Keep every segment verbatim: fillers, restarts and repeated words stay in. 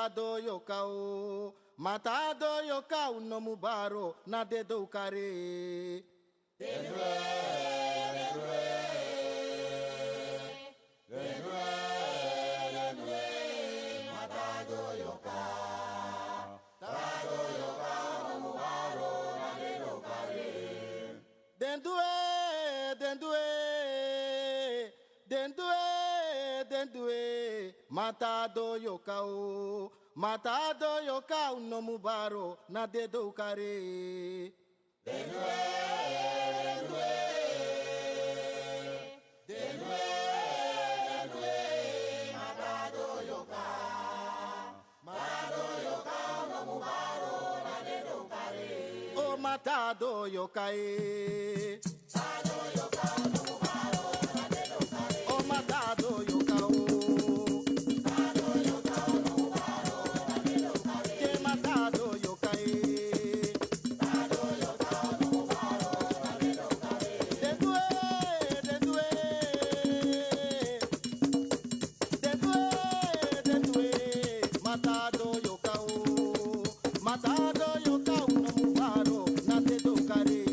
Doyoka o, mata doyoka, un no mu baro, na dedo un kari. Den du e, den du e, den du e, den du e, mata doyoka o, mata doyoka, un no mu baro, na dedo un kari. O mata doyoka e. O mata doyoka o. Ke mata doyoka e. Den du e, den du e. Den du e, den du e. Mata doyoka o. Mata doyoka, un no mu baro, na dedo un kari.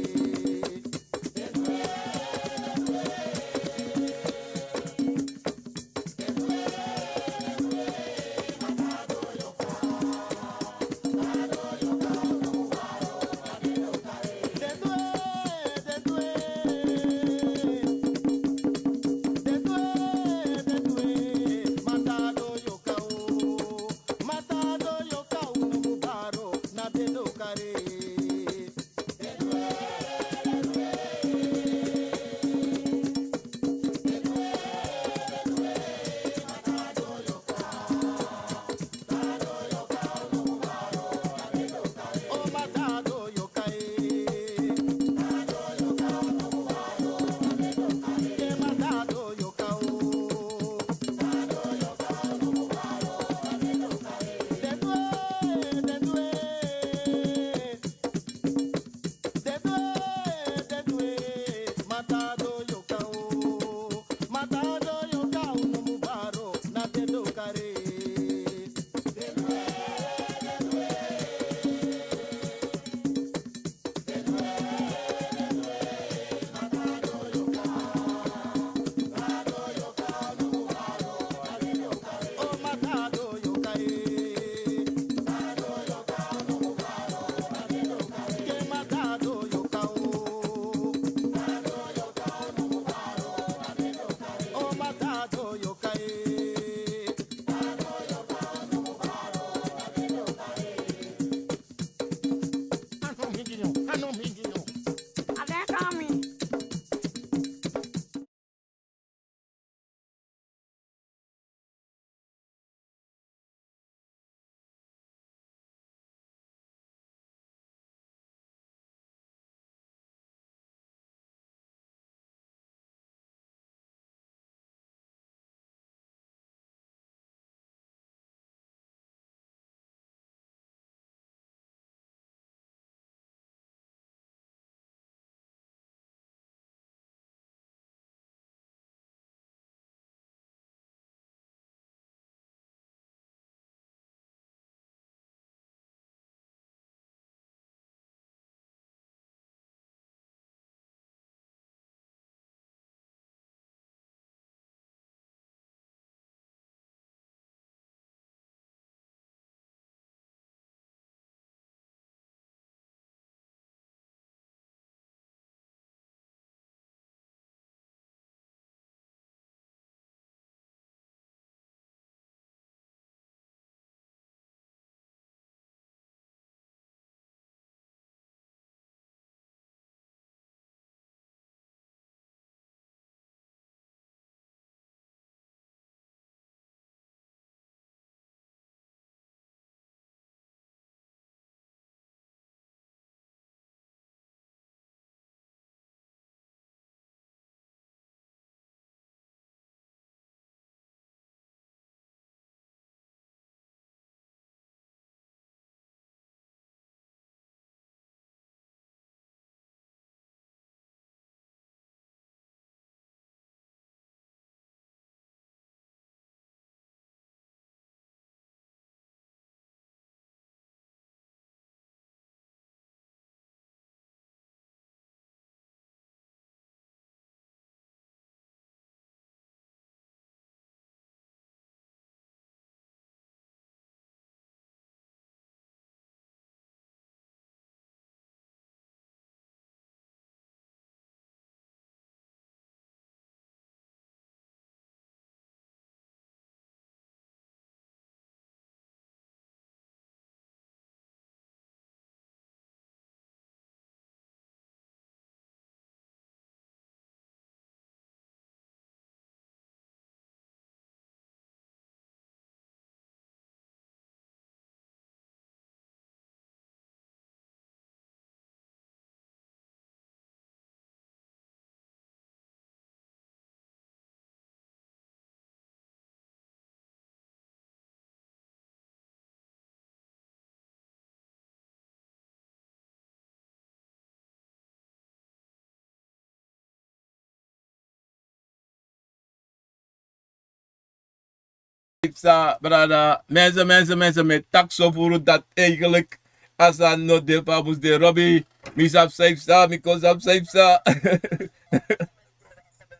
psa, brada. Mensen, mensen, mensen, mi taki so furu dati eigenlijk a sani no de fa a mus de, Robi. Mi sabi san yu psa, mi kon sabi san yu psa.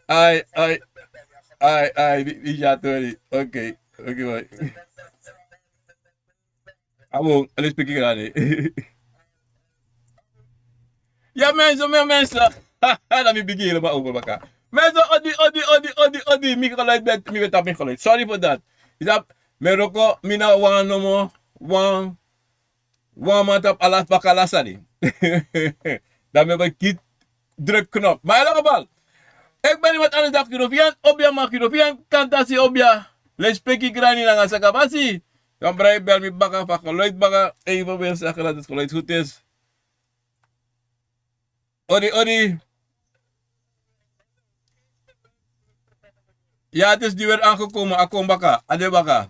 Ai, ai, ai, ai, mi, mi ya tori. Oké, oké, boy. Abo, respeki grani. Ya mensen, ya mensen. Na mi bigin helemaal over baka. Mensen, odi, odi, odi, odi, odi. Mi geluid ben, mi ben tapu mi geluid. Sorry voor dat. Is dat, mi wroko, mi na wan nomo, wan, wan man tapu ala baka ala sani. Dan mi ben kiti druk knop. Maar in elk geval, ik ben iemand anders dan Girofian. Obia, maar Girofian kan dati, Obia. Respeki grani nanga sakafasi. Dan brai bel mi baka fa geluid baka. Even wil zeggen dat het geluid goed is. Odi, odi. Ja, het is nu weer aangekomen. A kon baka. A de baka.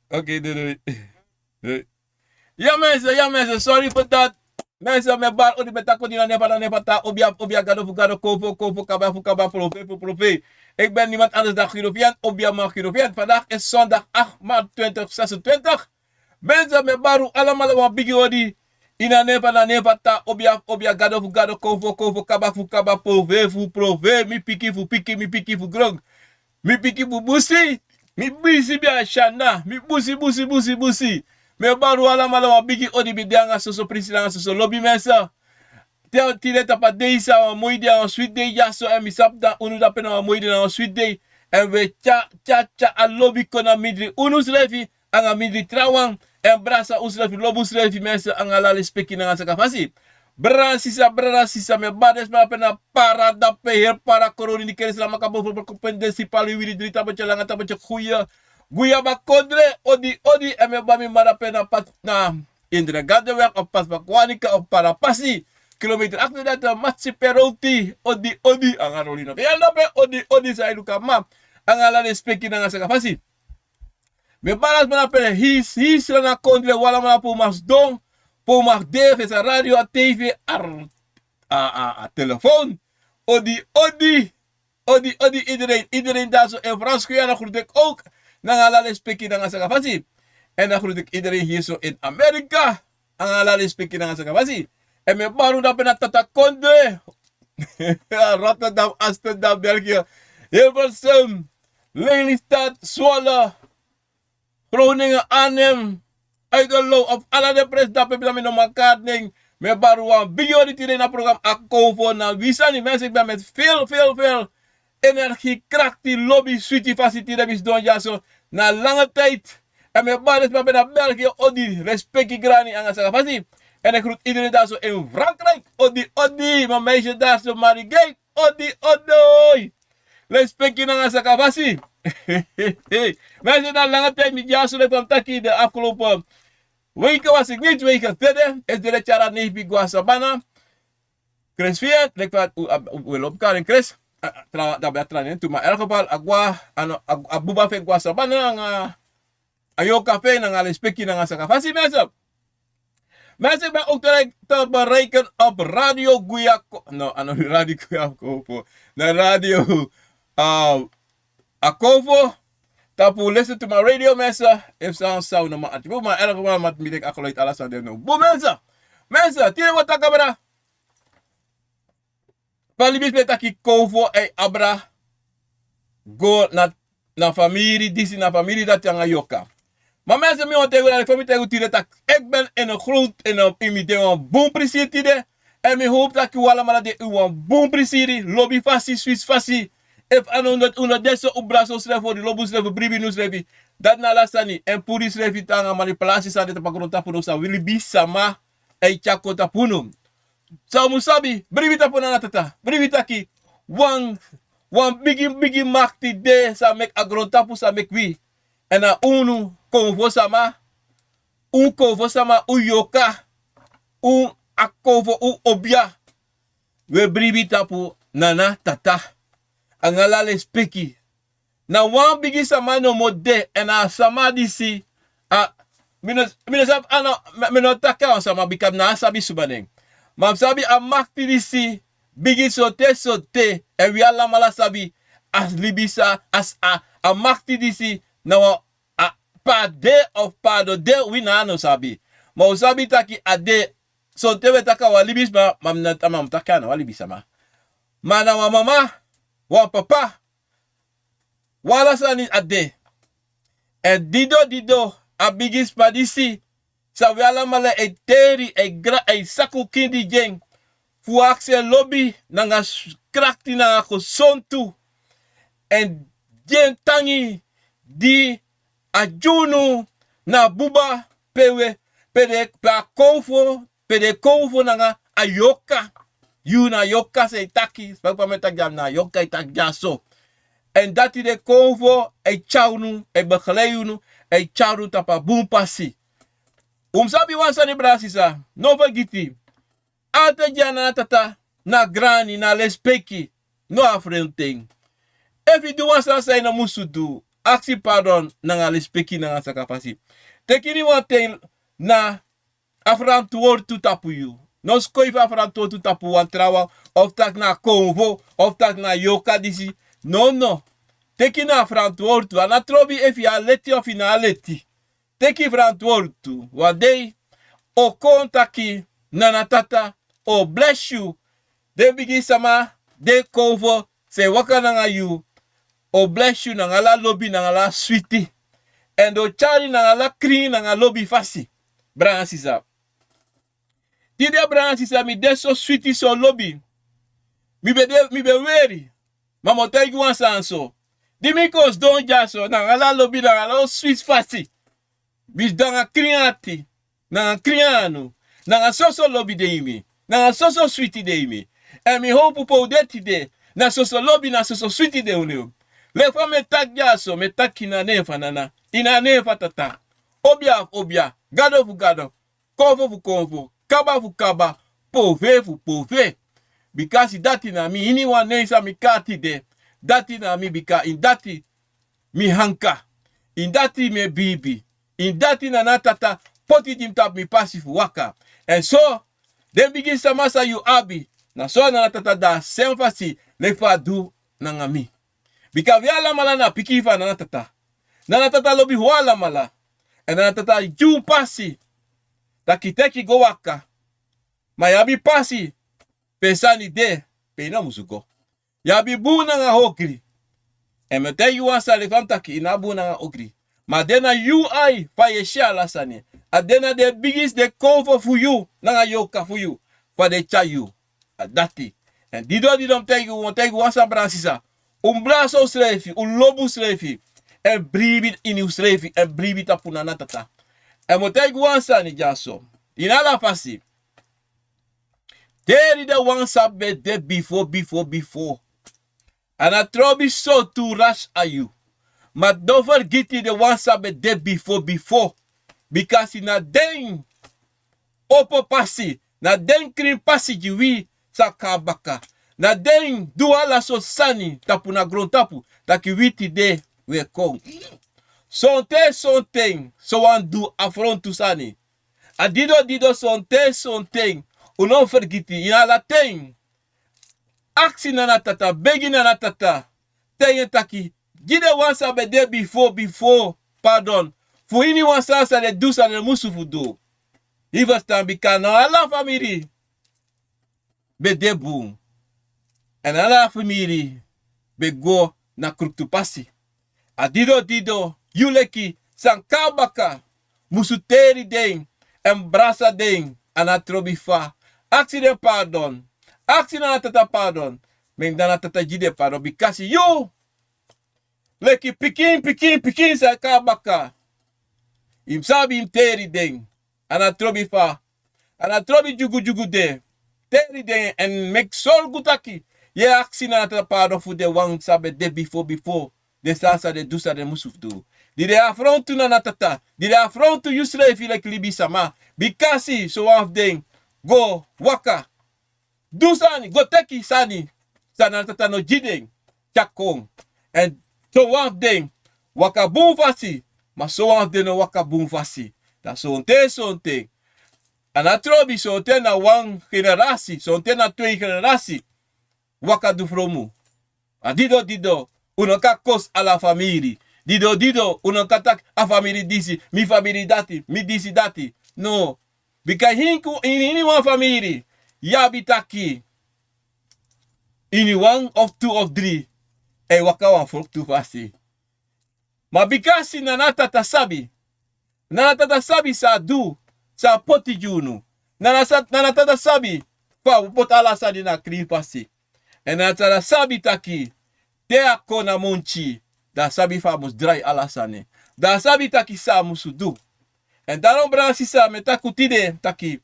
Oké, doei, doei. Doei. Ya mensen, ya mensen, sorry voor dat. Mensen, mi e bari odi, mi e taki odi na nen fu, na nen fu Tata, Obia, Obia, Gado fu Gado, Kofu, Kofu, Kaba fu Kaba, Profeet fu Profeet. Ik ben niemand anders dan Girofian, Obia, maar Girofian. Vandaag is zondag acht maart twintig zesentwintig. Mensen, mi e bari un alamala wan bigi odi. Ini a nen fu, na nen fu Tata, Obia, Obia, Gado fu Gado, Kofu, Kofu, Kaba fu Kaba, Profeet fu Profeet, mi pikin fu pikin, mi pikin fu gron. Mi pikin fu busi, mi busi, mi ashana, mi busi, busi, busi, busi. Mi e bari un alamala wan bigi odi, mi de nanga soso prisi nanga soso lobi, mensen. Te tide tapu a dei, san wan moi dei, wan switi dei dyaso, èn mi sabi dati unu dape na wan moi dei, na wan switi dei. Èn wi e tya, tya, tya a lobi kon na mindri unu srefi, nanga mindri trawan, èn brasa unsrefi, lobi unsrefi, mensen, nanga ala respeki nanga sakafasi. Brada sisa, brada sisa, mi e bari den sma dape na Para dape, heri Para, Koroni, Nigeria, Sramaka, Bofo, Boko, Pendesi, Palu, Wiri, Dri, Tabetye, Langa Tabetye, Guya, Guyaba, Kondre, odi, odi, èn mi e bari mi mama dape na Pat, na Indre Gadeweg, of Pas Bakwanika, of Parapasi, kilometer achtendertig, Matsi, Peroti, odi, odi, nanga Rolino. Yu dape, odi, odi, san yu luku a mama, nanga ala respeki nanga sakafasi. Mi e bari ala sma dape, hii, hii, Srana Kondre, un alamala pe un man sidon, pe un man de, fesi a radio, a tv, a, a, a, a telefoon. Odi, odi, odi, odi, iedereen, iedereen daar zo in Frans-Guyana groet ik ook. Nanga ala respeki nanga sakafasi. En dan groet ik iedereen hier zo in Amerika. Nanga ala respeki nanga sakafasi. Èn mi e bari un dape na Tata Kondre. Rotterdam, Amsterdam, België, Hilversum, Lelystad, Zwolle, Groningen, Arnhem, Uiterloo, of ala den presi dape, mi no man kari nen. Mi e bari wan bigi odi tide na program Akomfo na wi sani. Mensen, ik ben met veel, veel, veel energie, kracht, lobi, switi fasi tide mi sidon dyaso na lange tijd. Èn mi e bari den sma dape na België odi, respeki grani nanga sakafasi. En ik groet iedereen daar zo in Frankrijk. Odi, odi, mijn meisje daar zo, Marie Gay. Odi, odi. Respeki nanga sakafasi. Mensen, na lange tijd mi dyaso, leki fa mi taki, de afgelopen weken was ik niet, weken tide is de tyari a neifi go na sabana. Chris Fiat, leki fa un, un, un lobi kari en Chris. A, a, tra, dape a tra nen tu, maar in elk geval, a gwa, a no, a, a buba fu en go na sabana nanga a yorka fu en, nanga respeki nanga sakafasi, mensen. Mensen, ik ben ook te, te bereiken op Radio Guyako. No, a no Radio Guyako. Na Radio, uh, Akomfo. Tapu listen to my radio, mensen. Efu san san un no man ati. Maar in elk geval, mi denki a geluid ala sani de now bun, mensen. Mensen, tide wi o taki abra fa libisma e taki Akomfo e abra go na, na famiri disi, na famiri dati nanga yorka. Ma mensen, mi wani taigi un, leki fa mi taigi un tide taki, ik ben in een groot, in een, mi de wan bun prisiri tide. Èn mi howpu taki un alamala de ini wan bun prisiri, lobi fasi, switi fasi. Efu a no, un no, un no de so, un brasa unsrefi, odi, lobi unsrefi, bribi unsrefi. Dati na ala sani, èn puru yusrefi nanga manipulasi san de tapu a grontapu now, san wi libisma e tyari kon tapu unu. San un mus sabi, bribi tapu Nana Tata. Bribi taki wan, wan bigi, bigi makti de san meki a grontapu, san meki wi. Èn na unu, Akomfo sama, un Akomfo sama, un yorka, un Akomfo, un obia. Wi e bribi tapu Nana Tata. Nanga ala respeki. Na wan bigi sama nomo de, èn a sama disi, a, mi no, mi no sabi, a no, mi, mi no taki a wan sama, bika mi no sabi suma nen. Ma mi sabi a makti disi bigi sote sote, èn wi alamala sabi a libisma, a, a makti disi na wan, a, pe a de of pe a no de, wi na a no sabi. Ma un sabi taki a de. Sonten wi e taki a wan libisma, ma mi no, ma mi taki a na wan libisma. Ma na wan mama, wan papa, wan ala sani a de. Èn dido dido, a bigi sma disi, san wi alamala e teri, e gra, e saku kindi gi en, fu aksi en lobi nanga s-, krakti nanga kosontu. Èn gi en tangi di a gi unu na buba, pe wi e, pe den, pe a konfo, pe den konfo nanga a yorka. Yu na yorka san e taki, sma fa mi e taki dya, na yorka e taki dya so. Èn dati den konfo e tyari unu, e begeleid unu, e tyari unu tapu a bun pasi. Un mu sabi wan sani, brada sisa, no fergiti. Ati dya na tata, na grani, na lespeki, no afrontu en. Efu yu du wan sani san yu no musu du, aksi pardon nanga lespeki nanga sakafasi. Teki iniwan ten na a ferantwortu tapu yu. No skoifi a ferantwortu tapu wan trawan, of taki na konfo, of taki na yorka disi. No, no. Teki na a ferantwortu. A no trobi efu yu a leti of yu no a leti. Teki ferantwortu. Wan dei o kon taki na a tata o blesi yu. Den bigi sama, den konfo san e waka nanga yu, o blesi yu nanga ala lobi, nanga ala switi. Èn den o tyari nanga ala krin nanga lobi fasi. Brada sisa. Tide, brada sisa, mi de so switi, so lobi. Mi be de, mi be weri. Ma mi o taigi wan sani so. Di mi kon sidon dya so, nanga ala lobi, nanga ala switi fasi. Mi sidon nanga krin ati, nanga krin anu, nanga soso lobi de ini mi, nanga soso switi de ini mi. Èn mi howpu pe un de tide, na soso lobi, na soso switi de ini unu. Leki fa mi e taki dya so, mi e taki na nen fu a Nana, ini a nen fu a Tata. Obia fu obia, gado fu gado, konfo fu konfo, kaba fu kaba, pove fu pove. Bikasi dati na mi, iniwan nen san mi kon tide, dati na mi, bika ini dati mi anka. Ini dati mi e biibi. Ini dati na a Tata poti gi mi tapu mi pasi fu waka. Èn so, den bigi sama san yu abi, na so a Tata du a sem fasi leki fa a du nanga mi. Bika wi alamala na pikin fu a Tata. A Tata lobi wi alamala. Èn a Tata gi unu pasi taki teki go waka. Ma yu abi pasi pe sani de pe yu no musu go. Yu abi bun nanga ogri. Èn mi o taigi wan sani, leki fa mi taki, yu no abi bun nanga ogri. Ma a de na yu ai fa yu e si ala sani. A de na den bigi, den konfo fu yu nanga yorka fu yu, fa den e tyari yu. A dati. Èn dido dido mi taigi unu, mi o taigi wan sani, brada sisa. Un mu blasi unsrefi, un mu lobi unsrefi. Èn bribi ini unsrefi, èn bribi tapu na a Tata. Èn mi o taigi wan sani dya so. Ini ala fasi. Teri den wan san be de bifo, bifo, bifo. A no trobi sortu rasi a yu. Ma no fergiti den wan san be de bifo, bifo. Bikasi na den opo pasi, na den krin pasi gi wi san kon baka. Na den du ala sortu sani tapu na grontapu, taki wi tide wi e kon. Sonten, sonten, sowan du afrontu sani. A dido dido, sonten, sonten, un no fergiti, ini ala ten. Aksi na a Tata, begi na a Tata. Taigi en taki, gi den wan san be de bifo, bifo, pardon. Fu iniwan sani san den du san den no musu fu du. Yu ferstan, bika no ala famiri be de bun. Èn ala famiri be go na kruktu pasi. A dido dido, yu leki san kon baka, musu teri den, èn brasa den, a no trobi fa. Aksi den pardon. Aksi na a Tata pardon. Meki na a Tata gi den pardon, bikasi yu leki pikin, pikin, pikin san kon baka, yu mu sabi yu mu teri den. A no trobi fa. A no trobi dyugudyugu de. Teri den èn meki sorgu taki yu e aksi na a Tata pardon fu den wan san be de bifo, bifo. Den sani san den du san den no musu fu du. Di den afrontu na a Tata. Di den afrontu yusrefi leki libisama. Bikasi sowan fu den go waka, du sani, go teki sani san a Tata no gi den, tyari kon. Èn sowan fu den waka bun fasi, ma sowan fu den no waka bun fasi. Da sonten, sonten, a no trobi, sonten na wan generasi, sonten na twee generasi waka du fromu. A dido dido, un no kan kosi ala famiri. Dido dido, un no kan taki a famiri disi, mi famiri dati, mi disi dati. No. Bika ini, ini wan famiri yu abi taki ini wan of tu of dri e waka wan froktu fasi. Ma bikasi na na tata sabi, na na tata sabi san a du, san a poti gi unu. Na na sa- na na tata sabi fa a poti ala sani na krin fasi. Èn na na tata sabi taki te a kon na monti, dan a sabi fa a musu drai ala sani. Dan a sabi taki san a musu du. Èn dan no, brada sisa, mi e taki un tide taki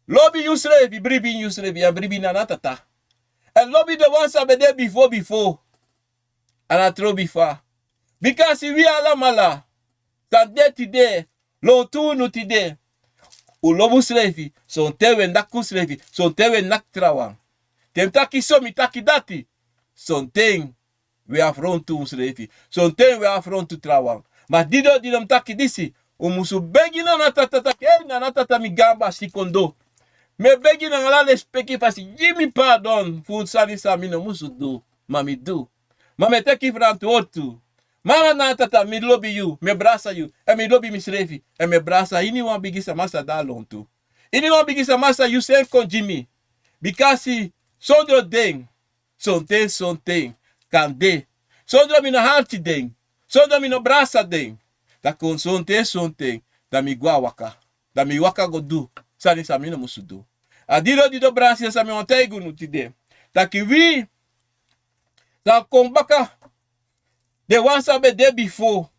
lobi yusrefi, bribi ini yusrefi, èn bribi na na tata. Èn lobi den wan san be de bifo bifo. A no trobi fa. Bikasi wi alamala san de tide, lontu unu tide, un lobi unsrefi. Sonten un e naki unsrefi. Sonten un e naki trawan. Te mi taki so, mi taki dati. Sonten un e afrontu unsrefi. Sonten un e afrontu trawan. Ma dido dido mi taki disi, un musu begi na na tata taki: Ei, na na tata, mi gaan basi kon doo. Mi e begi nanga ala lespeki fasi, gi mi pardon fu sani san mi no musu du, ma mi du. Ma mi e teki frantwortu. Ma na na tata, mi lobi yu, mi e brasa yu, èn mi lobi misrefi, èn mi e brasa iniwan bigi sama san de a lontu. Iniwan bigi sama san yu seni kon gi mi. Bikasi sondro den, sonten sonten, kande, sondro mi no halti den, sondro mi no brasa den, dan kon sonten sonten, dan mi gwe a waka. Dan mi waka go du sani san mi no musu du. A dido dido, brada sisa, san mi wani taigi unu tide, taki wi san kon baka, den wan san be de bifo,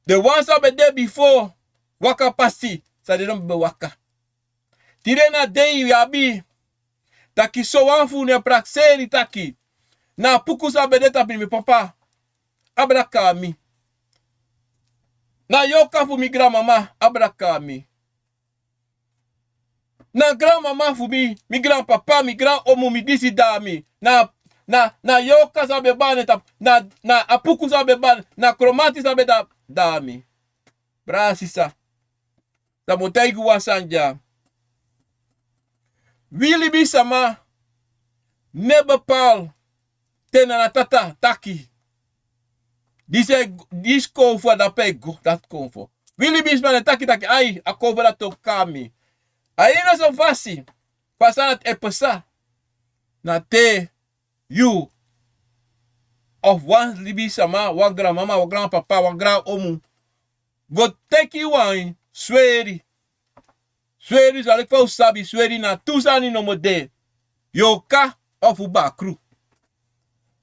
den wan san be de bifo waka pasi san den no be waka. Tide na dei wi abi taki sowan fu unu e prakseri taki: Na a puku san be de tapu mi papa abra kon na mi. Na a yorka fu mi granmama abra kon na mi. Na a granmama fu mi, mi granpapa, mi granomu, mi disi, dati na mi. Na, na, na a yorka san be baka na en tapu, na, na a puku san be baka, na a kromati san be de, dati na mi. Brada sisa, dan mi o taigi wan sani dya. Wi libisama no e bepaal te na na tata taki: Disi e go, disi konfo, a dape e go, dati konfo. Wi libisma no e taki taki: Ai, a konfo dati o kon na mi. A ini so fasi, fa sani dati e pasa, na te yu of wan libisama, wan granmama, wan granpapa, wan granomu go teki wan sweri. Sweri, san leki fa un sabi, sweri na tu sani nomo de: yorka ofu bakru.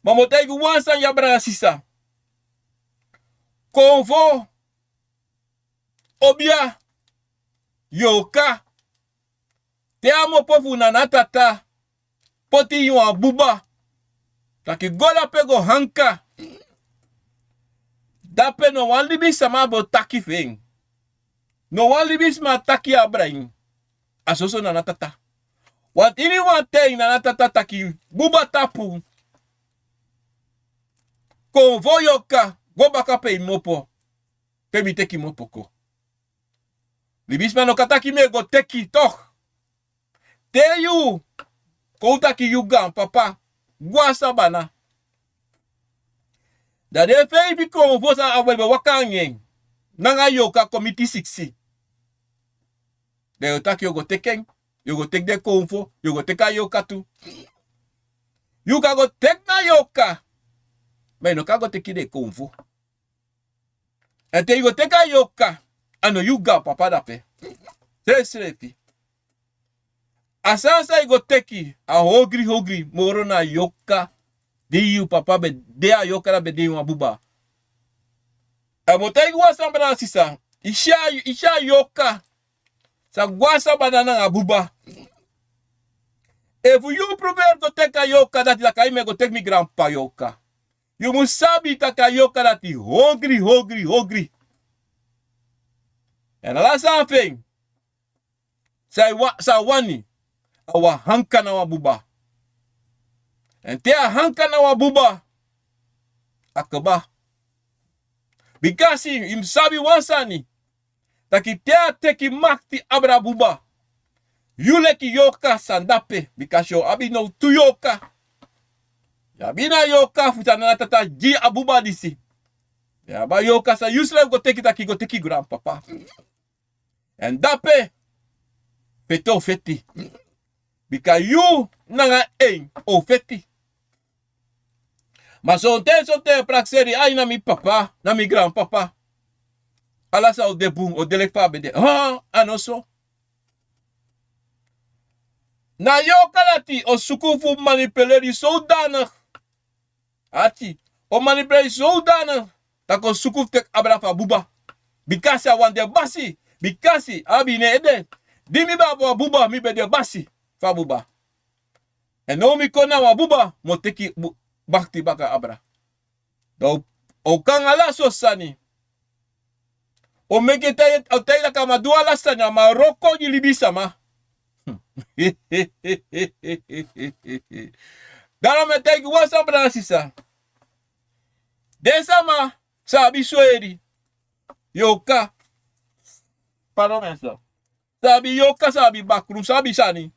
Ma mi o taigi wan sani ya, brada sisa. Konfo, obia, yorka, te a mopo fu na na tata poti ini wan buba taki go dape go hanka, dape no wan libisama be o taki fu en. No wan libisma taki abra en. A soso na na tata. Want iniwan ten na na tata taki buba tapu, konfo, yorka, go baka pe yu mopo, pe mi teki mopo kon. Libisma no kan taki mi e go teki, toch. Te yu kon taki yu gaan papa gwe a sabana, dan den feifi konfo san a be waka anga en nanga yorka kon miti siksi. Dan yu o taki yu o go teki en, yu o go teki den konfo, yu o go teki a yorka tu. Yu kan go teki a yorka, ma yu no kan go teki den konfo. Èn te yu go teki a yorka, a no yu gaan papa dape. Srefisrefi. A sani san yu go teki a hogri hogri moro na a yorka di yu papa be de, a yorka dati be de ini wan buba. Èn mi o taigi wan sani, brada sisa. Yu si a, yu si a yorka san gwe a sabana nanga buba. Efu yu pruberi go teki a yorka dati, dan a kan yu mi e go teki mi granpapa yorka. Yu mu sabi taki a yorka dati hogri, hogri, hogri. Èn ala sani fu en san a wani, a wani hanka na wan buba. Èn te a hanka na wan buba, a kaba. Bikasi yu mu sabi wan sani, taki te a teki makti abra buba, yu leki yorka san dape, bikasi yu o abi now tu yorka. Yu abi na yorka fu tan na tata gi a buba disi. Yu abi a yorka san yusrefi go teki taki go teki granpapa. Èn dape feti o feti. Bika yu nanga en o feti. Ma sonten sonten prakseri ai na mi papa na mi granpapa. Ala san o de bun o de leki fa a ben de. A no so. Na yorka dati o suku fu manipuleri sowdanik. Ati o manipuleri sowdanik. Taki o suku fu teki abra fu a buba. Bikasi a wani de basi. Bikasi a abi ini en ede. Di mi ben abi wan buba mi ben de basi fu a buba. Èn now mi kon na wan buba mi o teki makti baka abra. Dan o kon anga ala so sani. O meke tai o tai daka a man du ala sani a man wroko gi libisama. Dan a man taigi wan san brada sisa. Den sama san abi sweri yorka. Pardon mi en so. San abi yorka san abi bakru san abi sani.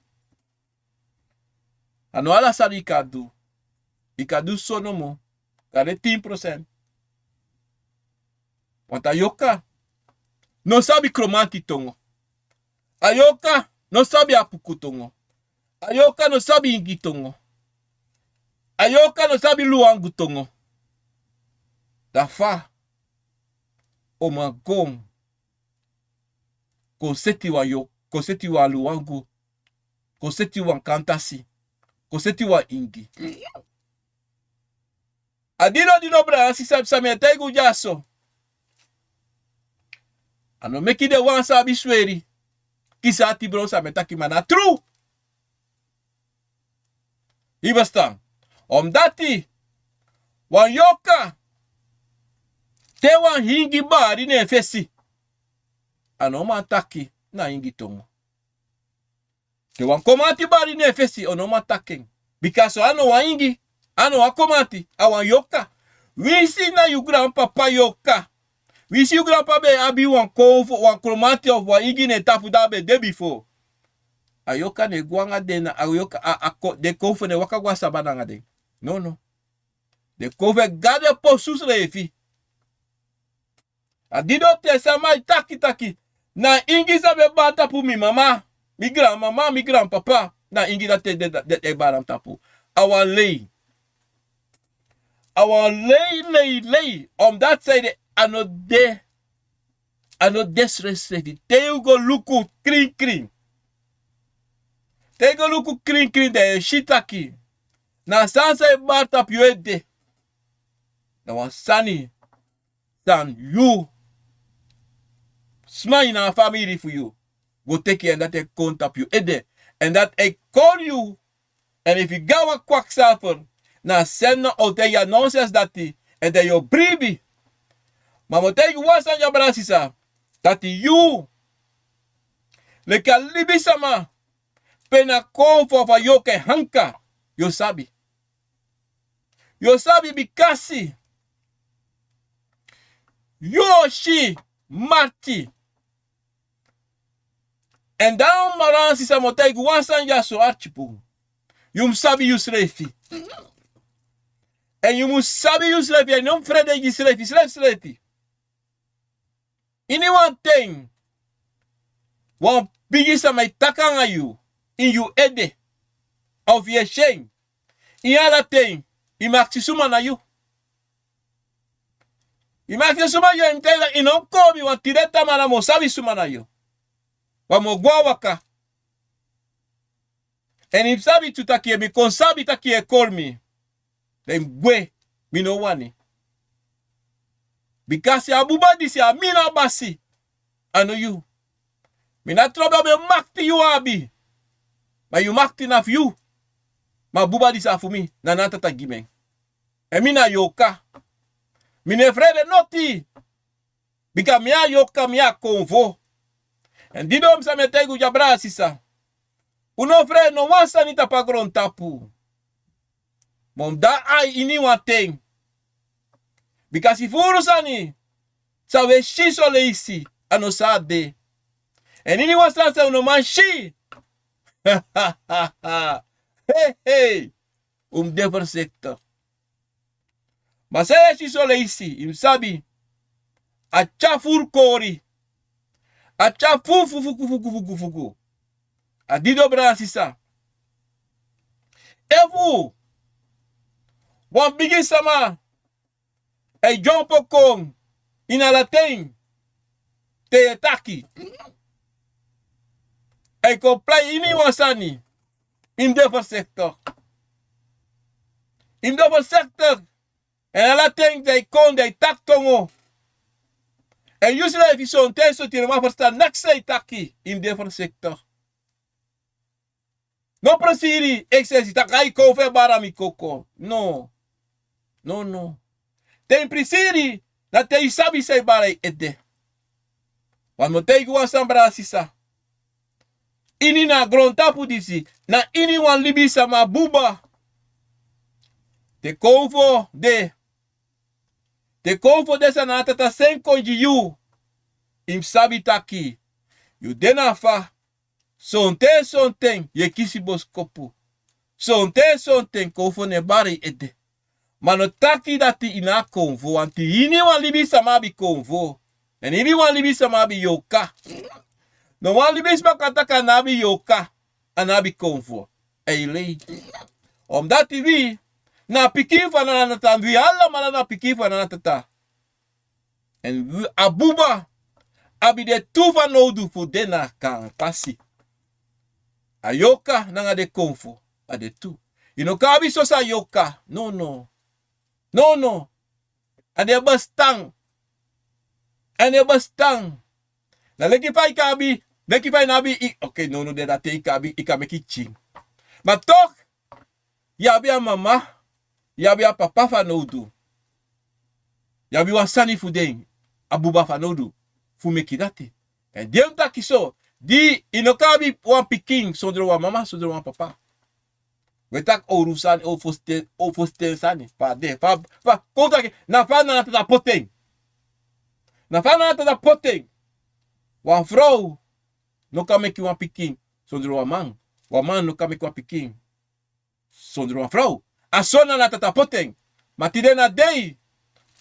A no ala sani yu kan du. Yu kan du so nomo. Kan de tin prosent. Wantu a yorka no sabi kromanti tongo. A yorka no sabi apuku tongo. A yorka no sabi ingi tongo. A yorka no sabi luwangu tongo. Dan fa o man go kon seti wan yo kon seti wan luwangu kon seti wan kantasi kon seti wan ingi. A dino dino brada sisa san mi e taigi un dyaso. A no meki den wan san abi sweri kisi ati bron san mi e taki ma na tru. Yu bestan? Omdati wan yorka te wan ingi bari na en fesi. A no man taki na ingi tongo. Te wan komanti bari na en fesi o no man taki en. Bika so a no wan ingi. A no wan komanti a wan yorka. Winsi na yu granpapa yorka. Winsi yu granpapa ben abi wan komanti of wan ingi na en tapu dan a ben de bifo. A yorka no e go anga den na a yorka a kon den kon fu en no e waka go a saba nanga den. Nono. Den kon fu en gado e posu srefi. A dino te sama e taki taki na ingi san ben bari tapu mi mama, mi granmama mi granpapa. Na ingi dati e bari na mi tapu. A wan lei. A wan lei lei lei. Omdati san ede a no de. A no de srefsrefi te yu go luku krinkrin. Te yu go luku krinkrin dan yu e si taki na sani san e bari tapu yu ede. Na wan sani san yu sma ini a famiri fu yu go teki en dati e kon tapu yu ede. Èn dati e kori yu. Èn efu yu go na wan kwaksalfer na a seni na o taigi a nonsens dati. Èn dan yu o bribi. Ma mi o taigi wan sani dya brada sisa dati yu leki a libisama pe na kon fu a fa yu o kai hanka. Yu o sabi. Yu o sabi bikasi yu o si marti. Èn dan maran sisa mi o taigi wan sani dya so artipun. Yu mus sabi yusrefi. Èn yu mus sabi yusrefi èn yu no mus frede gi srefi srefsrefi. Ini wan ten wan bigi sama e taki nanga yu ini yu ede. Of yu e si en ini ala ten. Yu mus aksi suma na yu. Yu mus aksi suma yu e mi taigi yu no mus kori mi wan tide tamara mi o sabi suma na yu. Wan mi o go na waka. Èn yu mus sabi tu taki yu e mi kon sabi taki yu e kori mi. Dan yu mus gwe. Mi no wani. Bikasi a buba disi a mi na a basi. A no yu. Mi na trobi a ben makti yu abi. Ma yu makti na fu yu. Ma a buba disi a fu mi na na tata gi mi en. Èn mi na yorka. Mi no e frede noti. Bika mi a yorka mi a konfo. Èn di don mi san mi e taigi un dya brada sisa. Un no frede no wan sani tapu a grontapu. Ma un mus de a ini wan ten. Bika si furu sani san un e si soleisi a no san a de. Èn ini wan sani san un no man si. Hei hei. Un mus de fersekte. Ma san yu e si soleisi, yu mus sabi. A tyari furu kori. A tyari furu fuku fuku fuku fuku. A didon, brada nanga sisa. Efu wan bigi sama e dyompo kon ini ala ten, te yu e taki, e kon plei iniwan sani, yu mus de voorzichtig. Yu mus de voorzichtig. Èn ala ten di a e kon, di a e taki tongo, èn yu srefi sonten, sonten yu no man ferstan neks san yu e taki, yu mus de voorzichtig. No prisiri eksesi taki ai kon fu e bari mi koko. No. No, no. Te yu prisiri, na te yu sabi san yu bari yu ede. Wan mi o taigi wan sani, brada nanga sisa. Ini na grontapu disi, na iniwan libisama buba. Te konfo de. Te konfo de san Nana Tata seni kon gi yu. Yu mus sabi taki yu de na fa. Sonten sonten yu e kisi bosikopu. Sonten sonten konfo no e bari yu ede. Ma no taki dati yu no abi konfo, want iniwan libisama abi konfo. Èn iniwan libisama abi yorka. No wan libisama kan taki a no abi yorka, a no abi konfo. Ei lei. Omdat wi na pikin fu Nana Tata, wi alamala na pikin fu Nana Tata. Èn wi, a buba abi den tu fanowdu fu de na a pasi. A yorka nanga den konfo, a den tu. Yu no kan abi soso a yorka. No, no. No, no. A no e bestan. A no e bestan. Na leki fa yu kan abi, leki fa yu no abi, i, oké, no, no, den dati yu kan abi, yu kan meki pikin. Ma toch, yu abi a mama, yu abi a papa fanowdu. Yu abi wan sani fu den, a buba fanowdu fu meki dati. Èn di yu e taki so, di yu no kan abi wan pikin sondro wan mama, sondro wan papa. Wi e taki owru sani, o fosten, o fosten sani. Fa a de, fa, fa, kon taki, na fa Nana Tata poti en. Na fa Nana Tata poti en. Wan frow no kan meki wan pikin sondro wan man. Wan man no kan meki wan pikin sondro wan frow. A so Nana Tata poti en. Ma tide na dei,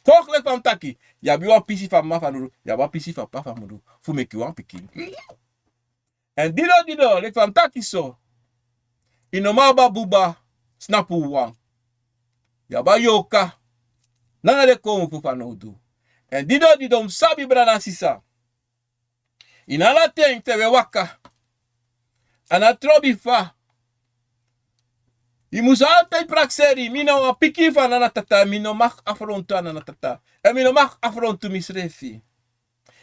toch leki fa mi taki, yu abi wan pisi fu a mama fanowdu, yu abi wan pisi fu a papa fanowdu fu meki wan pikin. Èn didon, didon, leki fa mi taki so, yu no man abi a buba, snapu wan. Yu abi a yorka nanga den konfo fanowdu. Èn didon, didon, yu mus sabi, brada nanga sisa. Ini ala ten te wi e waka, a no trobi fa. Yu mus altijd prakseri, mi na wan pikin fu Nana Tata, mi no mag afrontu Nana Tata. Èn mi no mag afrontu misrefi.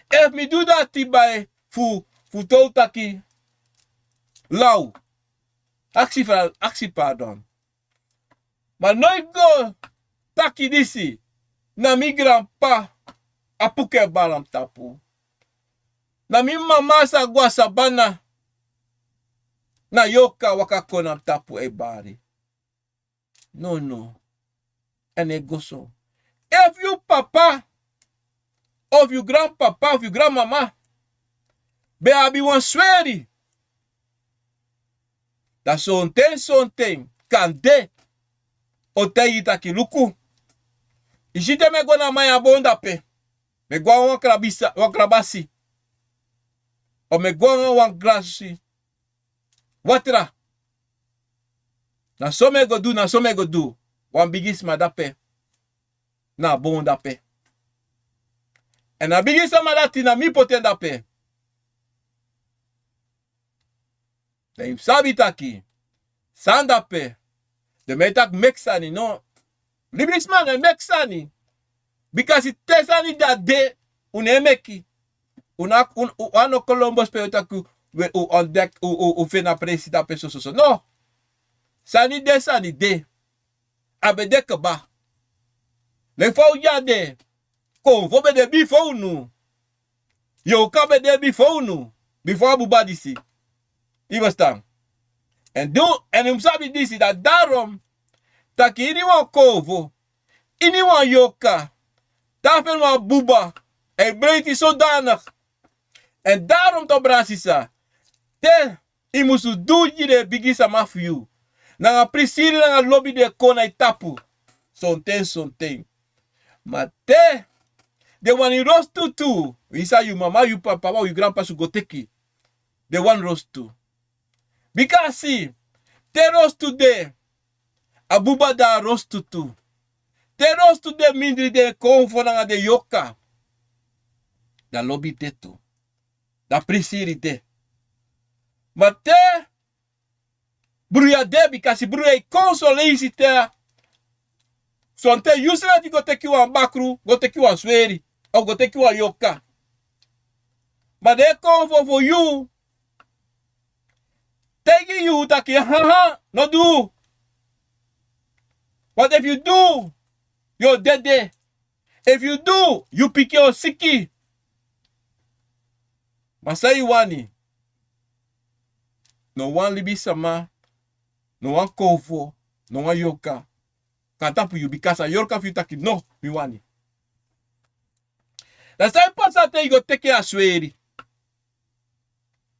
Efu mi du dati bai fu, fu tow taki law, aksi fa, aksi pardon. Ma no e go taki disi, na mi granpa a puku e bari na mi tapu. Na mi mama sa go na sabana, na yorka waka kon na mi tapu e bari. No, no. A no e go so. Efu yu papa, of yu granpapa, of yu granmama ben abi wan sweri, dan sonten, sonten kande o taigi taki luku, yu si te mi e go na a man ya, a bon dape. Mi e go nanga wan krabisa, wan krabasi. Of mi e go nanga wan grasi watra. Na so mi e go du, na so mi e go du. Wan bigi sma dape. Na a bon dape. Èn a bigi sma dati na mi poti en dape. Dan yu mus sabi taki san dape, den man e taki meki sani, no. Libisma no e meki sani. Bikasi te sani de a de, un no e meki. Un no, un, un, un no kon lon bosipeli taki un, un, un dek, un, un, un feni a presi dape sososo. No. Sani de, sani de. A ben de kaba. Leki fa un de ya de, konfo ben de bifo unu. Yorka ben de bifo unu. Bifo a buba disi. Yu e ferstan? Èn du, èn yu mus sabi disi, dati daarom taki iniwan konfo, iniwan yorka, te a feni wan buba, a e breiti sodanig. Èn daarom toch, brada nanga sisa, te yu musu du gi den bigi sama fu yu, nanga prisiri nanga lobi den e kon na yu tapu. Sonten, sonten. Ma te den wani rostu tu, winsi a yu mama, yu papa, wan yu granpasi go teki, den wani rostu. Bika si, te rostu de, a buba de a rostu tu. Te rostu de mindri den konfo nanga den yoka, da lobi de tu. Da prisiri de. Ma te bruya de, bika si bruya e kon son leisi te. Sonten yusrefi go teki wan bakru, go teki wan sweri, of go teki wan yoka. Ma den konfo fu yu taigi yu taki, haha, no du. Want efu yu du, yu o dede. Efu yu du, yu pikin o siki. Ma san yu wani? No wan libisama, no wan konfo, no wan yorka kan tapu yu, bika a yorka fu yu taki no, mi wani. Da san e pasa te yu go teki a sweri?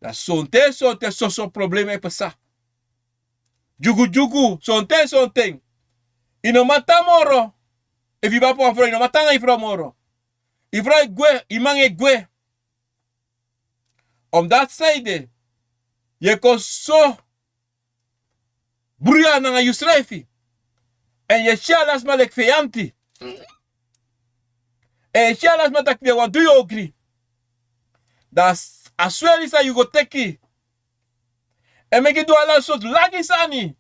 Da sonten sonten soso problema e pasa. Dyugudyugu, sonten sonten. Yu no man tan moro. Efu yu ben abi wan frow, yu no man tan nanga yu frow moro. Yu frow e gwe, yu man e gwe. Omdati san ede, yu e kon so bruya nanga yusrefi. Èn yu e si ala sma leki feyanti. Èn yu e si ala sma taki den wani du yu ogri. Da a sweri san yu go teki e meki du ala sortu lagi sani.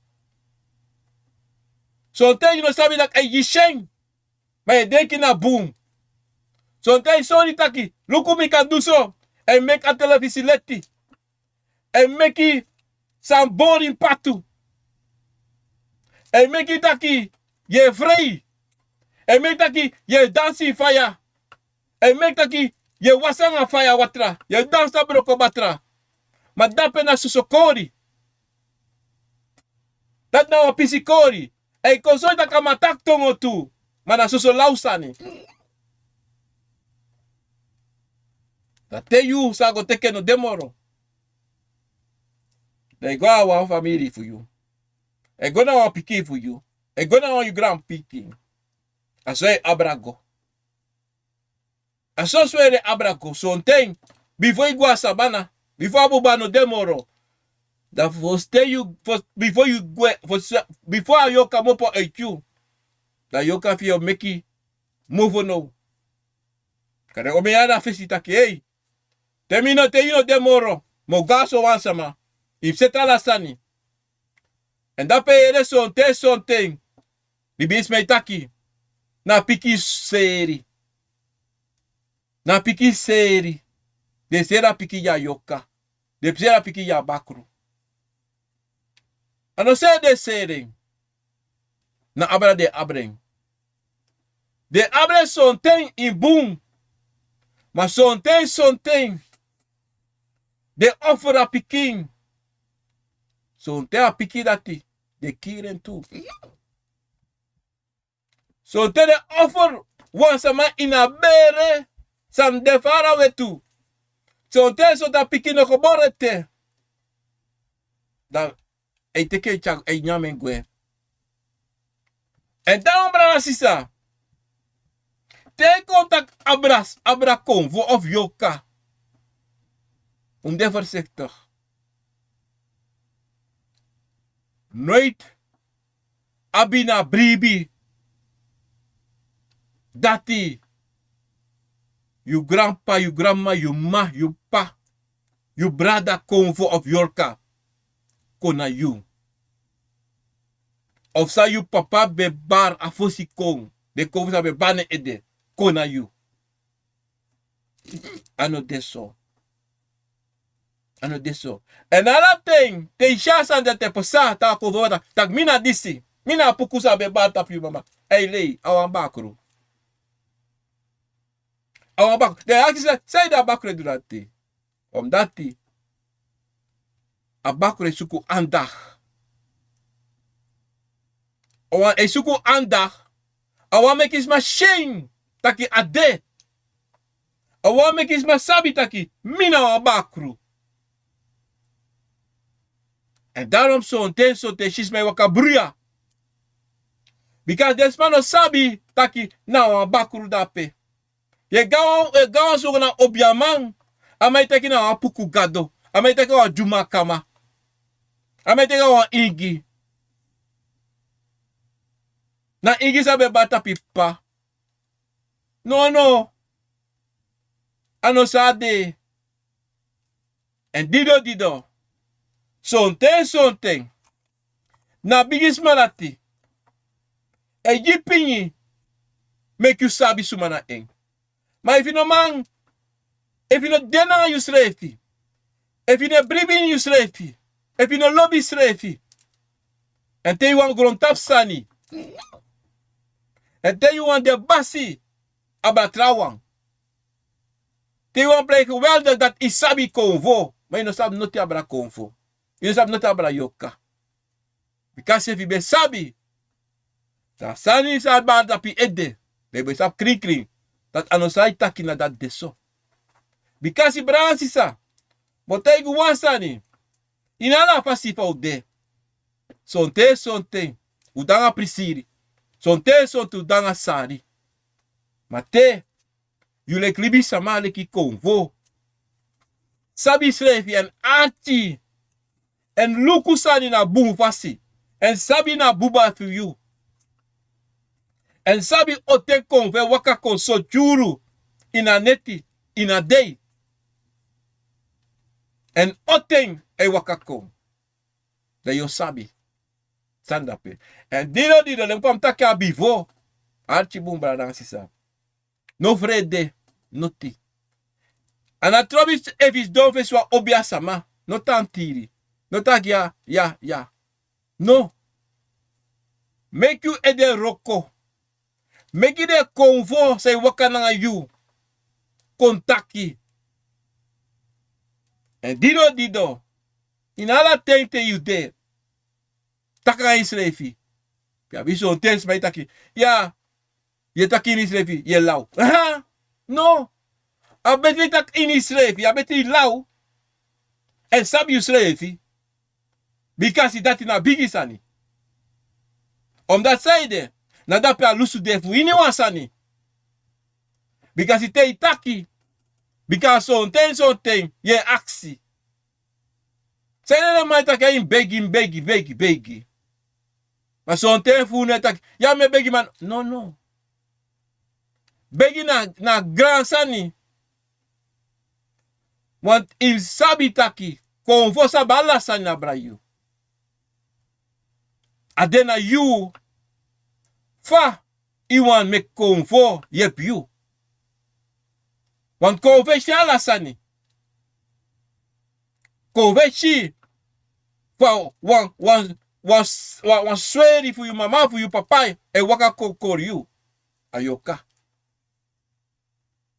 Sonten yu no sabi taki a e gi syen. Ma yu e denki na bun. Sonten yu sori taki, luku mi kan du so. A e meki a telefisi leti. A e meki san bori ini patu. A e meki taki yu e frei. A e meki taki yu e dansi ini faya. A e meki taki yu e wasi nanga faya watra, yu e dansi na broko batra. Ma dape na soso kori. Dati na wan pisi kori. A e kon sori taki a man taki tongo tu. Ma na soso law sani. Da te yu sa go teki en no de moro. Da e go na wan famiri fu yu. E go na wan pikin fu yu. E go na wan yu granpikin. A so e abra go. A so sweri e abra go. Sonten, bifo yu go na sabana, bifo a buba no de moro, da fosten yu, fo, bifo yu gwe, fo, bifo a yorka komopo e kisi yu, da yorka fi yu o meki mofo now. Kande omen yari na fesi taki, ei, te mi no, te yu no de moro, mi o go na so wan sama. Yu mus seti ala sani. Èn dape yu e yere sonten sonten libisma e taki, na pikin seri. Na pikin seri. Den seri a pikin gi a yorka. Den seri a pikin gi a bakru. A no seri den seri en. Na abra den abra en. Den abra en sonten ini bun. Ma sonten sonten den offer a pikin. Sonten a pikin dati den kiri en tu. Sonten den offer wan sama ini a bere san de farawe tu. Sonten sonten a pikin no gebore ete. Dan a e teki en tyari, a e nyan en gwe. Èn dan, brada, sisa, te yu kon taki abra, abra konfo of yorka, un de voorzichtig. Nooit abi na bribi dati yu granpa, yu granma, yu mama, yu papa, yu brada konfo of yorka kon na yu. Of san yu papa ben bari a fosi kon, den konfo san ben bari na en ede kon na yu. A no de so. A no de so. Èn ala ten, te yu si a sani dati e pasa, te a konfo taki, mi na disi, mi na a puku san a ben bari tapu yu mama. A e lei, a wan bakru. A wan bakru. Den e aksi san, san ede a bakru e du dati? Omdati a bakru e suku andacht. A wan e suku andacht. A wan meki sma si en taki a de. A wan meki sma sabi taki mi na wan bakru. Èn daarom sonten, sonten yu si sma e waka bruya. Bika den sma no sabi taki na wan bakru dape. Yu e go na wan, yu e go na wan sowtu na obiaman. A man e taki na wan puku gado. A man e taki a wan dyumakama. A man e taki a wan ingi. Na ingi san ben bari tapu p'pa. Nono. A no san a de. Èn dido dido. Sonten sonten. Na bigi sma dati. E gi pingi. Meki yu sabi suma na en. Ma efu yu no man, efu yu no de nanga yusrefi, efu yu no e bribi ini yusrefi, efu yu no lobi yusrefi, èn te yu wani grontapu sani, èn te yu wani de basi abra trawan, te yu wani plei geweldig dati yu sabi konfo, ma yu no sabi noti abra konfo, yu no sabi noti abra yoka. Bika efu yu ben sabi, dan a sani san a bari tapu yu ede, dan yu ben sabi krinkrin dati a no san yu taki na dati de so. Bika brada nanga sisa, mi o taigi un wan sani. Ini ala fasi fa un de, sonten sonten un de nanga prisiri, sonten sonten un de nanga sari. Ma te yu leki libisama, leki konfo, sabi yusrefi èn arki, èn luku sani na bun fasi, èn sabi na buba fu yu, èn sabi on ten konfo e waka kon so dyuru, ini a neti, ini a dei, èn on ten a e waka kon, dan yu o sabi san de dape. Èn dido dido, leki fa mi taki a bifo, arki bun brada nanga sisa. No frede noti. A no trobi efu yu sidon fesi wan obiasama, no tan tiri, no taki ya, ya, ya. No. Meki yu ede wroko. Meki den konfo san e waka nanga yu kon taki. Èn dido dido, ini ala ten te yu de, taki nanga yusrefi. Yu abi sonten sma e taki, ya, yu e taki ini yusrefi, yu e law. Aha. No. A betri taki ini yusrefi, a betri law èn sabi yusrefi. Bika dati na bigi sani. Omdati san ede, na dape a lusu de fu ini wan sani. Bika te yu taki, bika sonten sonten yu e aksi. San ede, den man e taki, a yu mus begi, mus begi, begi, begi. Ma sonten fu unu e taki, ya, mi e begi man. No, no. Begi na, na gran sani. Want yu sabi taki konfo sabi ala sani abra yu. A de na yu fa yu wani meki konfo yepi yu. Want konfo e si ala sani. Konfo e si fa wan, wan, wan, wan, wan sweri fu yu mama, fu yu papa e waka kon kori yu. A yoka.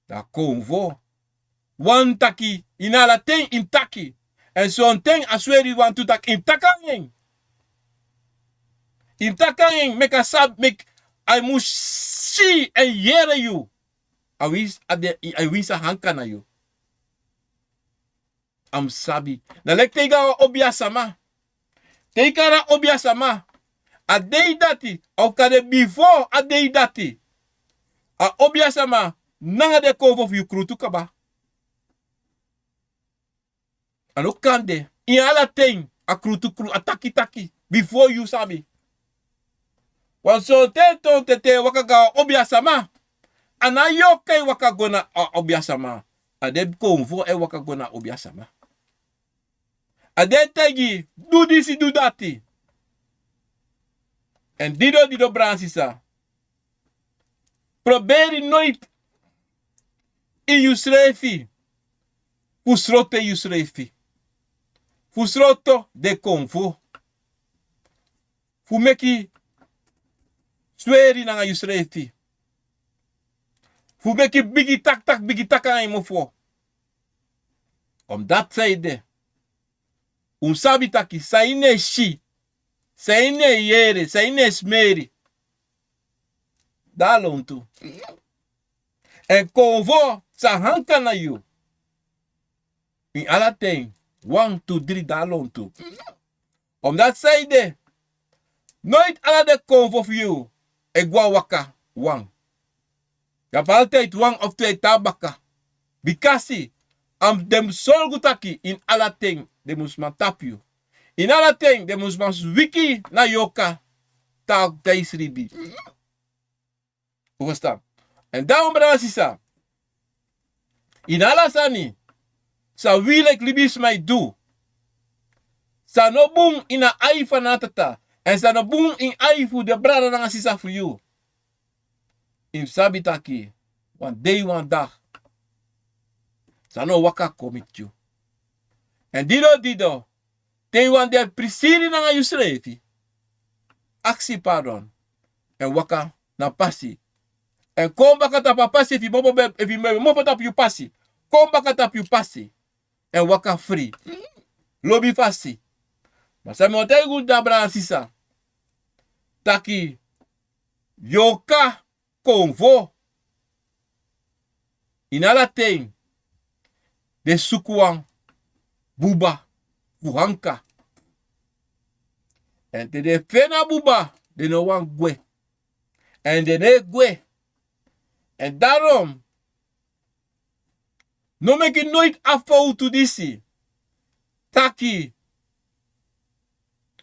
Da konfo wani taki, ini ala ten yu mus taki. Èn sonten a sweri wani tu taki yu mus taki nanga en. Yu mus taki nanga en, meki a sabi, meki a mus si èn yere yu. A winsi a de, a winsi a hanka na yu. A mus sabi. Na leki te yu go na wan obiasama. Te yu go na wan obiasama, a dei dati, a o kan de bifo a dei dati, a obiasama nanga den konfo fu yu krutu kaba. A no kan de. Ini ala ten a krutu krutu, a taki taki bifo yu sabi. Wan sonten tonte te yu e waka go na wan obiasama, a no a yoka e waka go na a obiasama. A den konfo e waka go na a obiasama. A den e taigi yu, du disi, du dati. Èn dido dido, brada nanga sisa. Proberi noiti ini yusrefi fu sroto yusrefi, fu sroto den konfo, fu meki sweri nanga yusrefi, fu meki bigi taki, taki bigi taki nanga yu mofo. Omdati san ede, un sabi taki san yu no e si, san yu no e yere, san yu no e smeri, de na lontu. Èn konfo sa hanka na yu. Ini ala ten, wan, tu, dri, de na lontu. Omdati san ede, noiti ala den konfo fu yu e go na waka. wan. Yu abi altide wan of twee tan baka. Bikasi a mus, den mus sorgu taki ini ala ten den mus man tapu yu. Ini ala ten den mus man swiki na yoka, taki te yu sribi. Un ferstan? Èn dan un brada sisa, ini ala sani san wi leki libisma e du, san no bun ini a ai fu a Nana Tata, èn san no bun ini ai fu den brada nanga sisa fu yu, yu mus sabi taki wan dei wan dagi san no waka kon miti yu. Èn dido dido, te yu wani de prisiri nanga yusrefi, aksi pardon, èn waka na pasi, èn kon baka tapu a pasi. Efu yu mopo ben, efu yu mopo tapu yu pasi, kon baka tapu yu pasi, èn waka fri, lobi fasi. Ma san mi o taigi un, dya brada sisa, taki yoka konfo, ini ala ten den suku wan buba fu anka. Èn te den feni a buba, den no wani gwe. Èn den no e gwe. Èn darom, no meki noiti a fowtu disi taki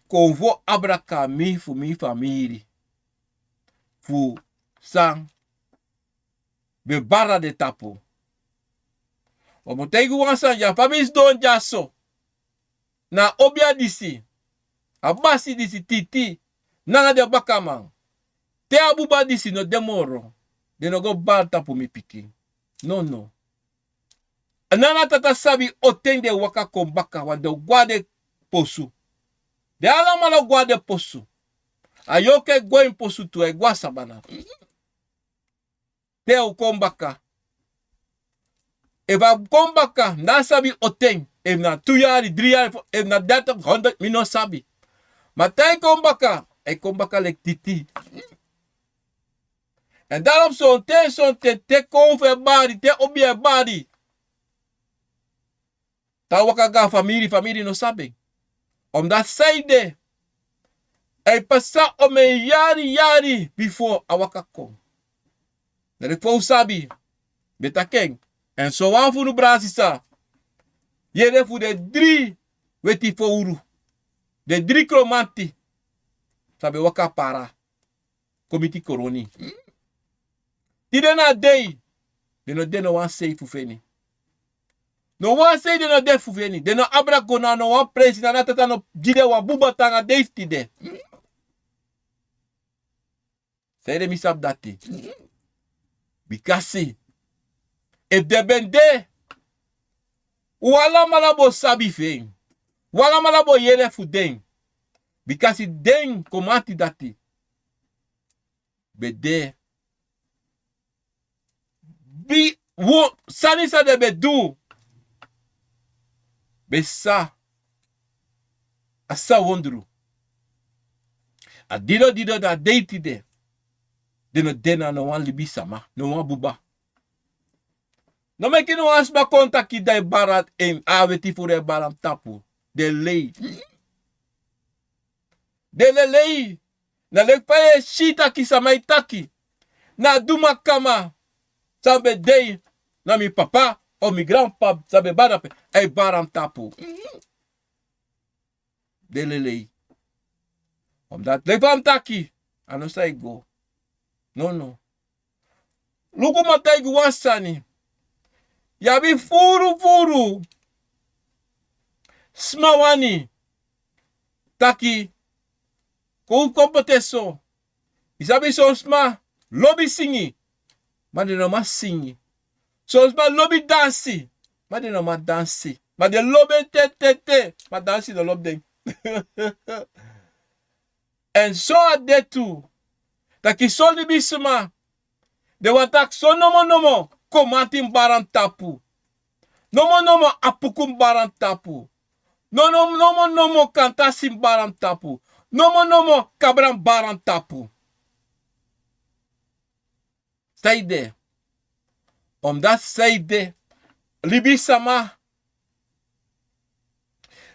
konfo abra kami fu mi famiri, fu san ben bari na den tapu. Un mu taigi wan sani dya, fa mi sidon dyaso, na a obia disi, a basi disi, Titi nanga den bakaman, te a buba disi no de moro, den no go bari tapu mi pikin. Nono. A Nana Tata sabi on ten den waka kon baka, wan den o go na den posu. Den alamala o go na den posu. A yoka e go na en posu tu, a e go na sabana. Te a o kon baka. Efu a kon baka, mi no sabi on ten. Efu na tu yari, dri yari, efu na dertig, honderd, mi no sabi. Ma te a e kon baka, a e kon baka leki Titi. Èn darom sonten, sonten, te konfo e bari, te obia e bari, te a waka go na famiri, famiri no sabi en. Omdati san ede, a e pasa omen yari, yari bifo a waka kon. Na leki fa un sabi, mi e taki en. Èn sowan fu unu brada sisa yere fu den dri weti fowru, den dri kromanti san ben waka para kon miti koroni. Tide na a dei, den no de, no wan sei fu feni. No wan sei den no de fu feni. Den no abra go na no wan presi, na Nana Tata no gi den wan buba te nanga a dei fu tide. San ede mi sabi dati? Bikasi efu den ben de, un alamala bo sabi fu en. Un alamala bo yere fu den. Bikasi den kromanti dati ben de. Bi, wo, sani san den ben du ben sa, a sa wondru. A dido dido na a dei tide, den no de na no wan libisama, no wan buba. No meki no wan sma kon taki den e bari en, a weti fowru e bari na mi tapu. Den lei. Den lei lei. Na leki fa yu e si taki sama e taki, na a duma kama san ben de na mi papa o mi granpapa san ben bari na pe, a e bari na mi tapu. Den lei lei. Omdati leki fa mi taki, a no sa e go. Nono. Luku, mi o taigi wan sani. Yu abi furu furu sma wani taki kon, kon poti en so. Yu sabi, son sma lobi singi, ma den no man singi. Son sma lobi dansi, ma den no man dansi. Ma den lobi en te, te, te, ma dansi no lobi den. Èn so a de tu, taki son libisma, den wani taki son nomo nomo komanti mus bari na mi tapu. Nomo nomo apuku mus bari na mi tapu. Nomo nomo kantasi mus bari na mi tapu. Nomo nomo kabra mus bari na mi tapu. Saide? Omdati saide? Libisma,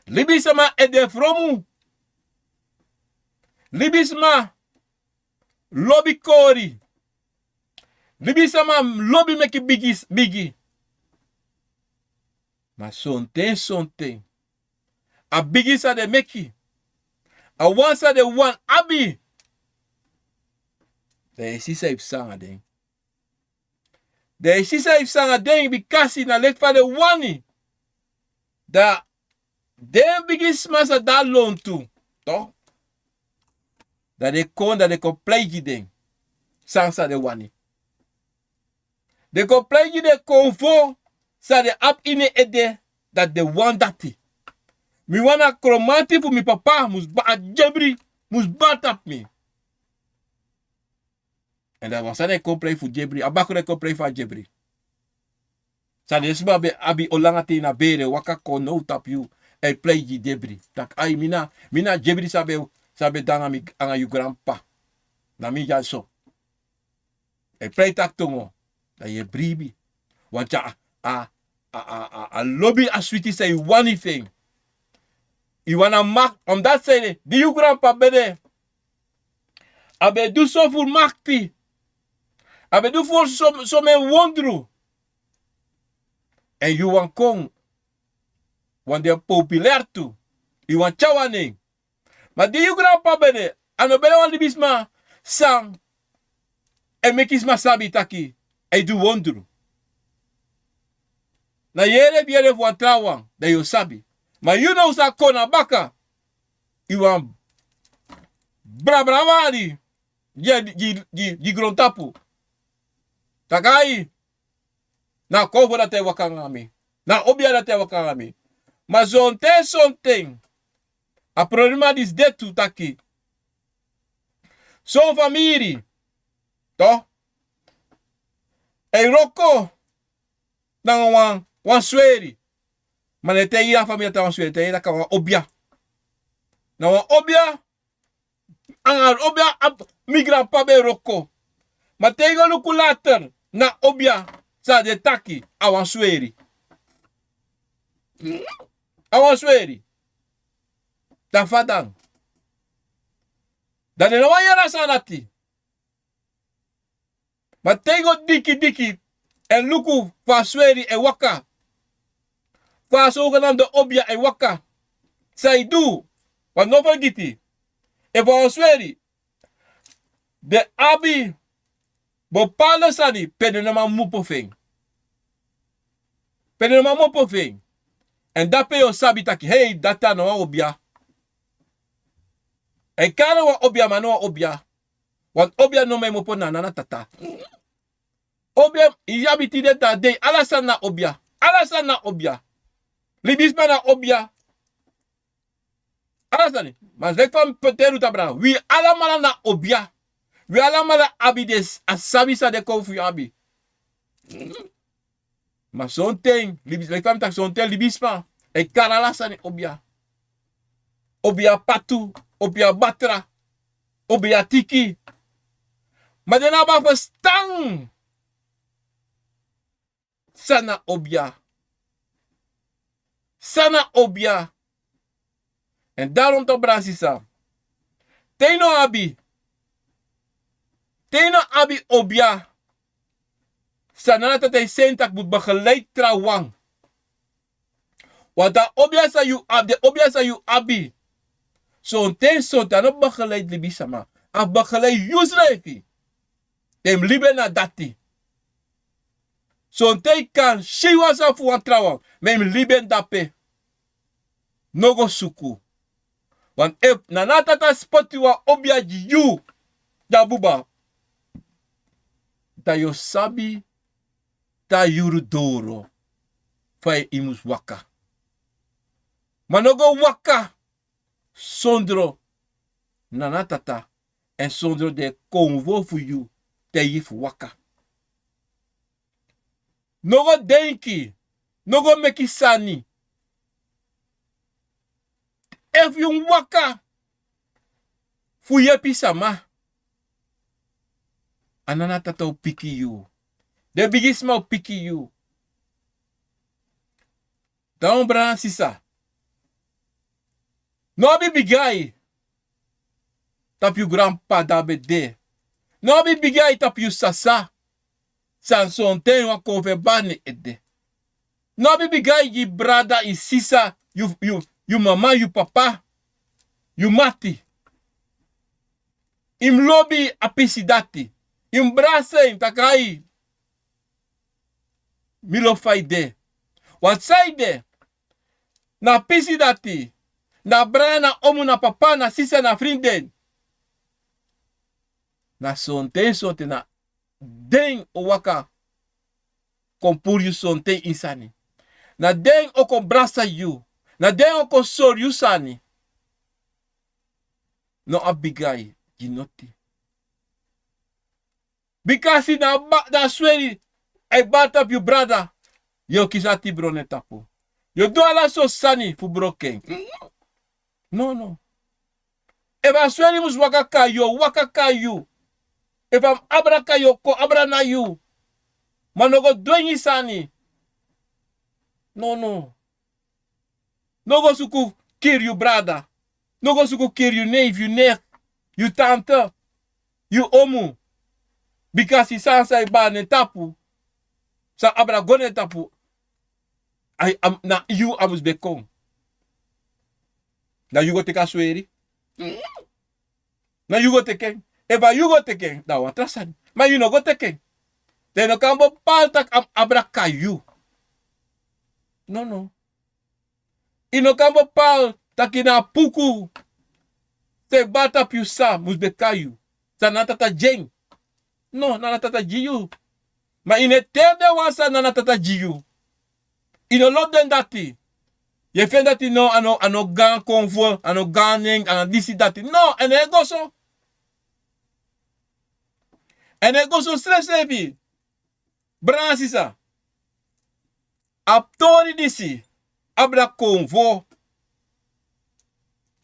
libisma e de fromu. Libisma lobi kori. Libisama lobi meki bigi bigi. Ma sonten sonten a bigi san den meki, a wan san den wani abi, dan yu e si san yu psa nanga den. Dan yu e si san yu psa nanga den, bikasi na leki fa den wani. Dan den bigisma san de na lontu, dan den kon, dan den kon prei gi den san san den wani. Den kon prei gi den konfo san den abi ini en ede, dati den wani dati. Mi wani a kromanti fu mi papa mus baka dyebri, mus baka tapu mi. Èn dati wan sani e kon prei fu dyebri, a bakru e kon prei fu a dyebri. San den sma ben abi o langa ten na bere waka kon now tapu yu, e prei gi dyebri. Taki ai, mi na, mi na dyebri san ben, san ben de nanga mi, nanga yu granpapa. Na mi dyaso. E prei taki tongo, dan yu e bribi. Wanti a, a, a, a, a lobi a switi san yu wani fu en. Yu wani a makti, omdat san ede, di yu granpapa ben de, a ben du so fu makti. A ben du fu so, so men wondru. Èn yu wani kon, wani de populair tu. Yu wani tyari wan nen. Ma di yu granpapa ben de, a no ben de wan libisma san e meki sma sabi taki a e du wondru. Na yere fu yere fu wan trawan, dan yu o sabi. Ma yu now san kon na baka, yu wani brabra wari gi, gi, gi, gi grontapu. Taki ai, na konfo dati e waka nanga mi. Na obia dati e waka nanga mi. Ma sonten sonten a problema disi de tu taki son famiri, to, e wroko nanga wan, wan sweri. Ma no e taigi a famiri dati na wan sweri, e taigi taki na wan obia. Na wan obia. Anga obia a mi granpapa ben wroko. Ma te yu go luku later, na obia san den taki a wan sweri. A wan sweri. Dan fa dan? Dan den no wani yere a sani dati. Ma te yu go diki diki èn luku fa a sweri e waka, fa a sowgenamde obia e waka, san yu du, wan no fergiti, efu a wan sweri, den abi bepaalde sani pe den no man mopo fu en. Pe den no man mopo fu en. Èn dape yu o sabi taki, hei, dati a no wan obia. A e kari wan obia, ma a no wan obia. Wan obia no man e mopo na nana tata. Obia, yu abi tide, taa dei, ala sani na obia. Ala sani na obia. Libisma na obia. Ala sani. Ma leki fa mi poti en lutu, brada, wi alamala na obia. Wi alamala abi den, a sabi san den kon fu yu abi. Ma sonten, libi, leki fa mi taki, sonten libisma e kari ala sani obia. Obia patu, obia batra, obia tiki. Ma den no abi a ferstan san na obia. San na obia. Èn daarom toch, brada, sisa, te yu no abi, te yu no abi obia, San Nana Tata e seni taki yu mus begeleid trawan. Want a obia san yu abi, den obia san yu abi, sonten sonten a no begeleid libisama. A begeleid yusrefi. Te yu mus libi en na dati. Sonten yu kan si wan sani fu wan trawan, ma yu mus libi en dape. No go suku. Want efu Nana Tata sipoti wan obia gi yu, da buba, da yu o sabi te a yuru doro fa yu mus waka. Ma no go waka sondro Nana Tata èn sondro den konfo fu yu taigi yu fu waka. No go denki, no go meki sani. Efu yu waka fu yepi sama, a Nana Tata o piki yu. Den bigisma o piki yu. Dan, brada, sisa, no abi bigi ai tapu yu granpapa di a ben de. No abi bigi ai tapu yu sasa. San sonten wan kon fu e bari na en ede. No abi bigai gi brada, yu sisa, yu, yu, yu mama, yu papa, yu mati. Yu mus lobi a pisi dati. Yu mus brasa en taki ai, mi lobi fa yu de. Wan san yu de, na pisi dati, na brada, na omu, na papa, na sisa, na frinden. Na sonten, sonten na den o waka kon puru yu sonten ini sani. Na den o kon brasa yu. Na den o kon sori yu sani. No abi bigai gi noti. Bikasi na a ba, na a sweri e bari tapu yu brada. Yu o kisi ati bron na en tapu. Yu o du ala sortu sani fu broko en. No, no. Efu a sweri mus waka kai yu, o waka kai yu. Efu a mus abra kai yu, o kon abra na yu. Ma no go dwengi sani. No, no. No go suku kiri yu brada. No go suku kiri yu neef, yu neef, yu tante, yu omu. Bikasi san san e bari na en tapu, san abra go na en tapu, ai, am, na yu a mus ben kon. Na yu go teki a sweri. Na yu go teki en. Efu a yu go teki en, da wan tra sani. Ma yu no go teki en. Dan yu no kan bepali taki a mus abra kai yu. No, no. Yu no kan bepali taki na a puku san e bari tapu yu san mus ben kai yu. San na a tata gi en. No, na a tata gi yu. Ma yu no e teri den wan san na a tata gi yu. Yu no lobi den dati. Yu e feni dati no, a no, a no gaan konfo, a no gaan nen, a no disi dati. No, a no e go so. A no e go so srefsrefi. Brada, sisa, a tori disi, abra konfo.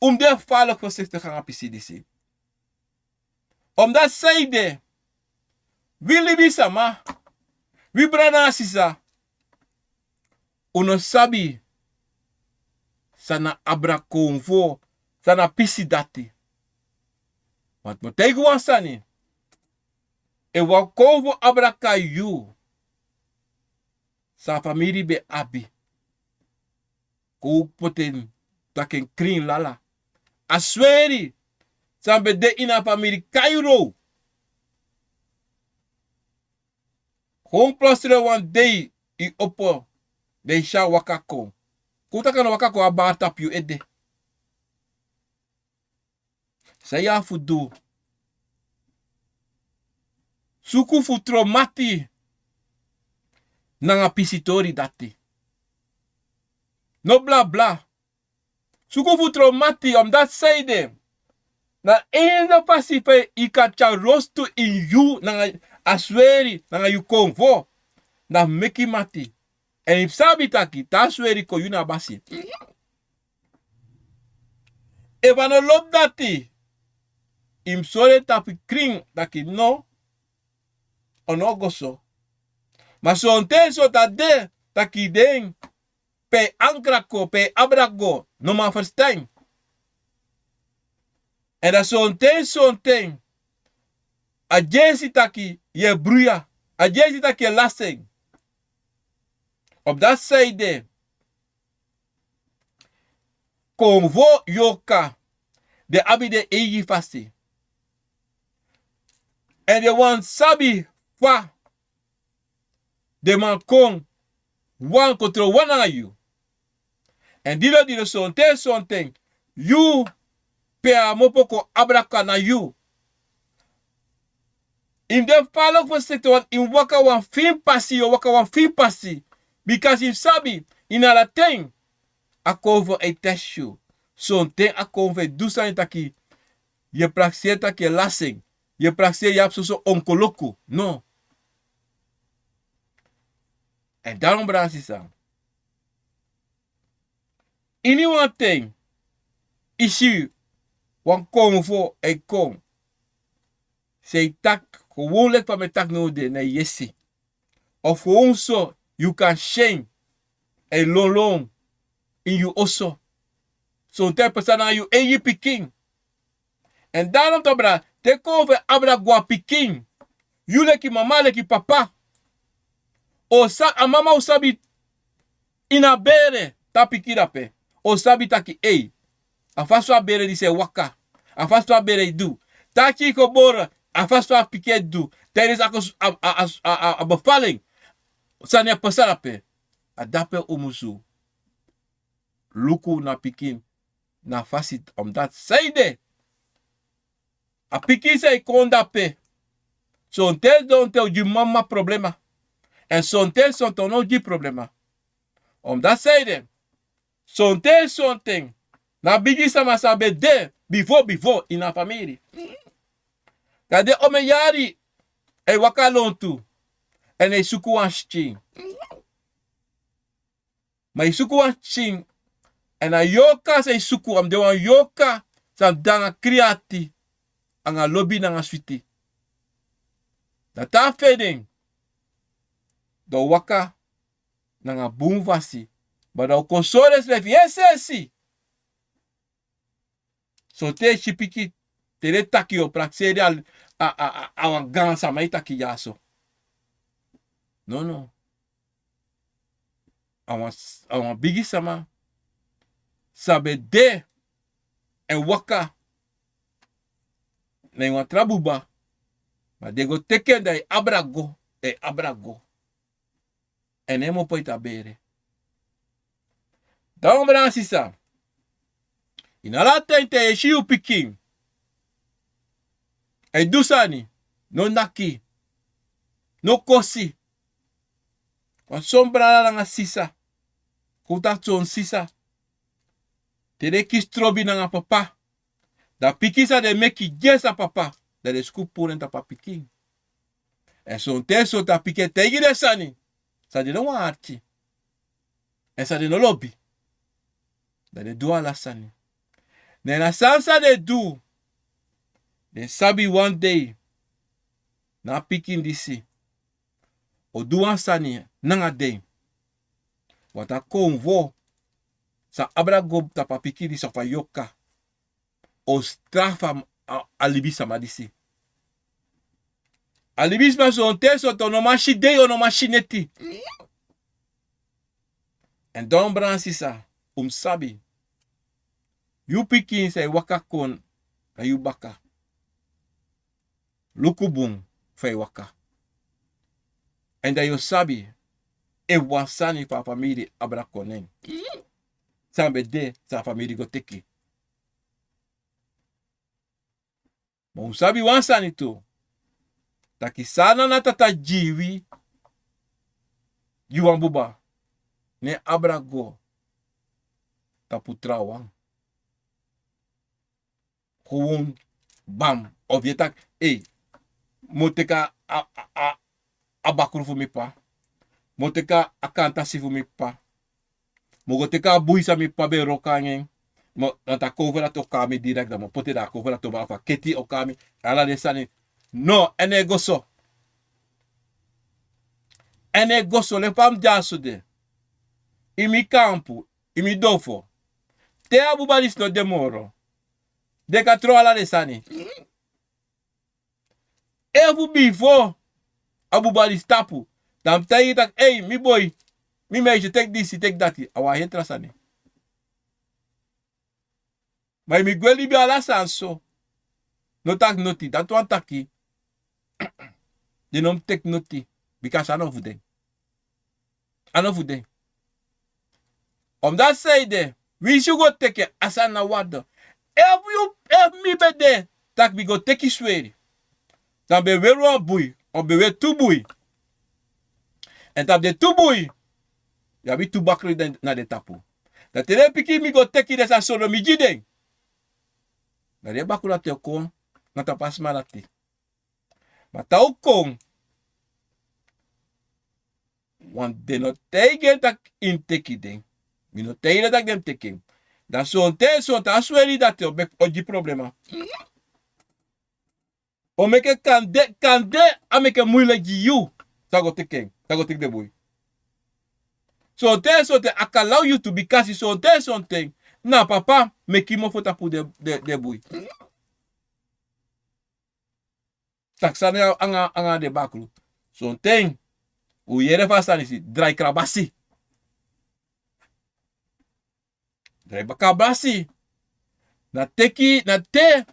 Un mus de faalek fosiktik nanga a pisi disi. Omdati san ede, wi libisama, wi brada nanga sisa, un no sabi san na abra konfo, san na pisi dati. Want mi o taigi wan sani. Efu wan konfo abra kai yu, san a famiri ben abi, kon poti en, taki en krin lala. A sweri san ben de ini a famiri kai yu now. Kon plosre wan dei yu opo, dan yu si a waka kon. Kon taki a no waka kon, a bari tapu yu ede. San yu abi fu du? Suku fu tron mati nanga pisitori dati. No blabla. Suku fu tron mati, omdati san ede, na en enigi fasi fa yu kan tyari rostu ini yu nanga a sweri nanga yu konfo, na meki mati. Èn yu mus sabi taki te a sweri kon, yu na a basi. Efu a no lobi dati, yu mus sori en tapu krin taki no, a no o go so. Ma sonten so dati de, taki den pe yu ankra kon, pe yu abra go, no man ferstan. Èn dan sonten, sonten a dyesi taki yu e bruya, a dyesi taki yu e lasi en. Omdati san ede, konfo, yorka, den abi den eigi fasi. Èn den wani sabi fa den man kon wan kon tron wan nanga yu. Èn didon didon, sonten sonten, yu pe a mopo kon abra kon na yu. Yu mus de faalek fosiktik, want yu mus waka wan fini pasi, yu o waka wan fini pasi. Bikasi yu sabi, ini ala ten a konfo e tesi yu. Sonten a konfo e du sani taki yu e prakseri taki yu e lasi en. Yu e prakseri yu abi soso onkoloku. No. Èn dan, brada, sisa, ini wan ten yu si wan konfo e kon, san e taki, kon wan leki fa mi e taki now de, na yu yesi. Of kon so yu kan si en e lonlon ini yu oso. Sonten a pasa nanga yu eigi pikin. Èn dan, brada, te konfo e abra go a pikin, yu leki mama, leki papa, O sa a mama o sabi ini a bere te a pikin de ape. O sabi taki ei, a fasi fa a bere disi e waka, a fasi fa a bere e du, taki yu kon boro, a fasi fa a pikin e du, tijdens a kon a a a a a bevalling, sani e pasa dape. A dape un musu luku na pikin na fasi. Omdati saide a pikin san e kon dape, sonten sonten o gi mama problema. Èn sonten sonten o no gi problema. Omdati saide sonten sonten na bigi sama san ben de bifo bifo ini a famiri, kan de omen yari, a e waka lontu èn a e suku wan sikin. Ma a e suku wan sikin. Èn a yorka san a e suku a mus de wan yorka san de nanga kriati, nanga lobi nanga switi. Da te a feni en, da o waka nanga bun fasi, ma da o kon sori ensrefi esi esi. Sonten e si pikin, te den taki yu o prakseri a a a wan gaan sama e taki dyaso. Nono. A wan bigi sama san ben de e waka na ini wan tra buba. Ma den go teki en da e abra go, e abra go. Èn en mopo iti a bere. Dan wan bran sisa, ini ala ten te yu e si yu pikin e du sani, no naki, no kosi. Wan son brada nanga sisa, kon taki son sisa, te den kisi trobi nanga papa, da pikin san den meki gi en san papa, da den suku puru en tapu a pikin. Èn sonten sonten a pikin e taigi den sani san den no wani arki, èn san den no lobi. Da den du ala sani. Ne na sani san den du, den sabi wan dei na a pikin disi o du wan sani nanga den. Wanta konfo san abra go tapu a pikin disi of a yorka o strafu a libisama disi. A libisama sonten sonten o no man si dei, o no man si neti. Èn dan wan bran sisa, un mus sabi, yu pikin san e waka kon na yu baka, luku bun fa a e waka. Èn da yu o sabi efu wan sani fu a famiri abra kon na en, san ben de san a famiri go teki. Ma un sabi wan sani tu, taki san a nana tata gi wi, gi wan buba, ne en abra go tapu trawan. Gewoon bam. Of yu e taki, ei, mi o teki a a a bakru fu mi p'pa, mi o teki a kantasi fu mi p'pa, mi o go teki a bui san mi p'pa ben wroko nanga en. Ma dan a kowver dati o kon na mi direkt, dan mi o poti en, dan a kowver dati o baka fu a keti o kon na mi. Ala den sani. No, en no e go so. En no e go so. Leki fa mi de dyaso de, ini mi kampu, ini mi dofo, te a buba disi no de moro, den kan tron ala den sani. Efu bifo a buba disi tapu, dan mi taigi taki, ei, mi boi, mi meisje, teki disi, teki dati, a wan heri tra sani. Ma yu mus gwe libi ala sani so, no taki noti. Dati wani taki den no mus teki noti, bika a sani no fu den. A no fu den. Omdati saide, winsi yu go teki en, a sani na warde. Efu yu, efu mi ben de, taki mi go teki sweri, dan mi ben weri wan bui, of mi ben weri tu bui. Èn tapu den tu bui, yu abi tu bakru na den tapu. Dan te den pikin mi go teki den sani so, dan mi gi den, dan den bakru dati o kon na tapu a sma dati. Ma te a o kon, want den no taigi en taki yu mus teki den. Mi no taigi den taki den mus teki en. Dan sonten sonten a sweri dati o gi problema. O meke kande, kande a meke muile gi yu san go teki en, san go teki den bui. Sonten sonten a kan law yu tu, bikasi sonten sonten na papa meki mofo tapu den, den, den bui. Taki sani anga, anga den bakru. Sonten Un yere fa a sani si drai krabasi. Drai baka basi. Na teki na te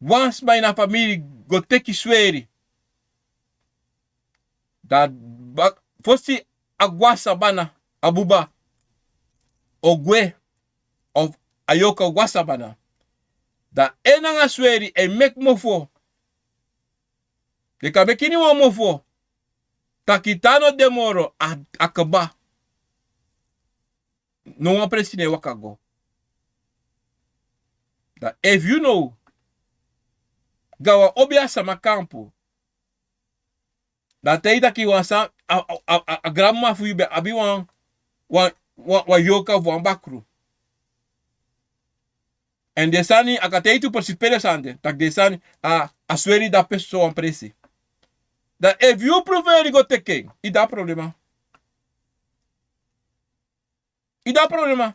wan sma ini a famiri go teki sweri. Da fosi a gwa sabana, a buba o gwe, of a yoka o gwa sabana, da en nanga sweri e meki mofo. Den kan meki ini wan mofo taki tan no de moro, a kaba. No wan presi no e waka go. Da efu yu now go na wan obi a sama kampu, da te yu taki wan san a granmama fu yu ben abi wan wan yoka fu wan bakru. Èn den sani a kan te yu tu presi pele sani de taki den sani a sweri dape sowan presi. Da efu yu pruferi go teki en, yu de a problema. Yu de a problema.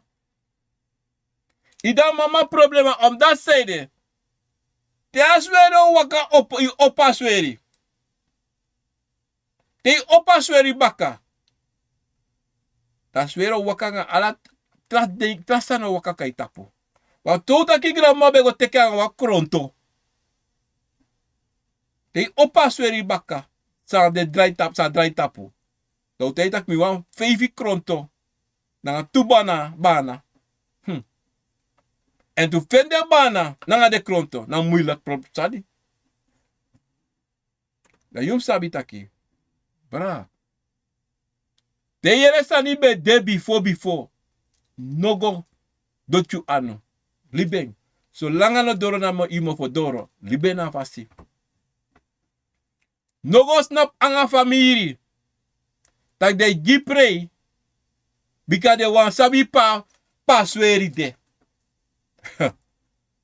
Yu de a mama problema. Omdati san ede, te a sweri o waka, yu opo a sweri. Te yu opo a sweri baka, da a sweri o waka nanga ala tra sani o waka kon na yu tapu. Wan te un taki granmama ben go teki nanga wan kronto. Te yu opo a sweri baka, san de drai tapu san drai tapu, da un taigi taki mi wani feifi kronto nanga tu bana bana. Èn tu feni den bana nanga den kronto na muiliki propu sani. Da yu mus sabi taki, bra, den yere sani ben de bifo bifo. No go doti yu anu. Libi en. Solanga no doro na yu mofo doro, libi en na a fasi. No go snapu anga famiri taki den e gi prei, bika den wani sabi pe a sweri de.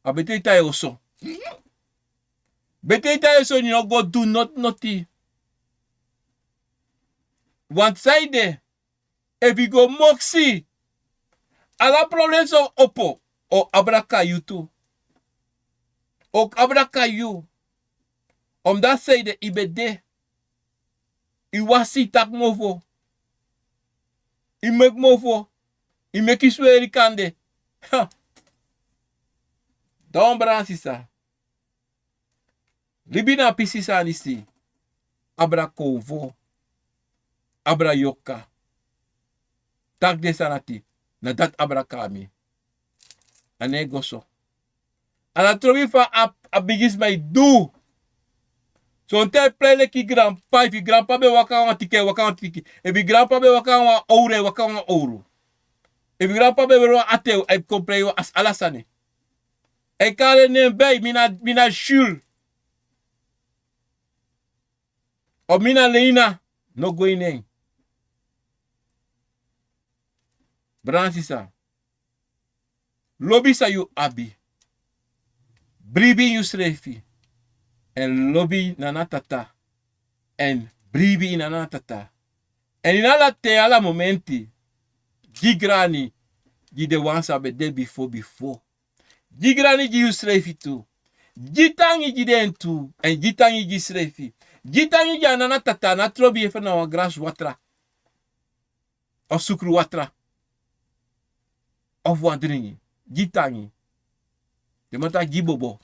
A bete yu tan e oso. Bete yu tan e oso, yu no go du noti noti. Wanti san yu de, efu yu go moksi, ala problem san o opo o abra kon na yu tu. O abra kon na yu. Omdati san yu de, yu ben de, yu wasi, yu taki mofo, yu meki mofo, yu meki sweri kande. Dan wan bra nanga sisa, libi na a pisi sani si. Abra konfo, abra yoka. Taki den sani ati, na dati abra kon na mi. A no e go so. A na trobi fa a bigisma e du. Sonten a e prei leki granpa. Efu yu granpa ben waka nanga wan tiki, a e waka nanga wan tiki. Efu yu granpa ben waka nanga wan owru, a e waka nanga wan owru. Efu yu granpa ben weri wan ati, a e kon prei wan ala sani. A e kari en nen bei, mi na Jules. O mi na Leina. No go ini en. Bra nanga sisa, lobi san yu abi. Bribi ini yusrefi. Èn lobi Nana Tata. Èn bribi ini Nana Tata. Èn ini ala ten, ala momenti, gi grani gi den wan san ben de bifo bifo. Gi grani gi yusrefi tu. Gi tangi gi den tu. Èn gi tangi gi yusrefi. Gi tangi gi a Nana Tata, a no trobi yu efu na wan grasi watra, of sukru watra, of wan dringi. Gi tangi. Den man taki gi bobo.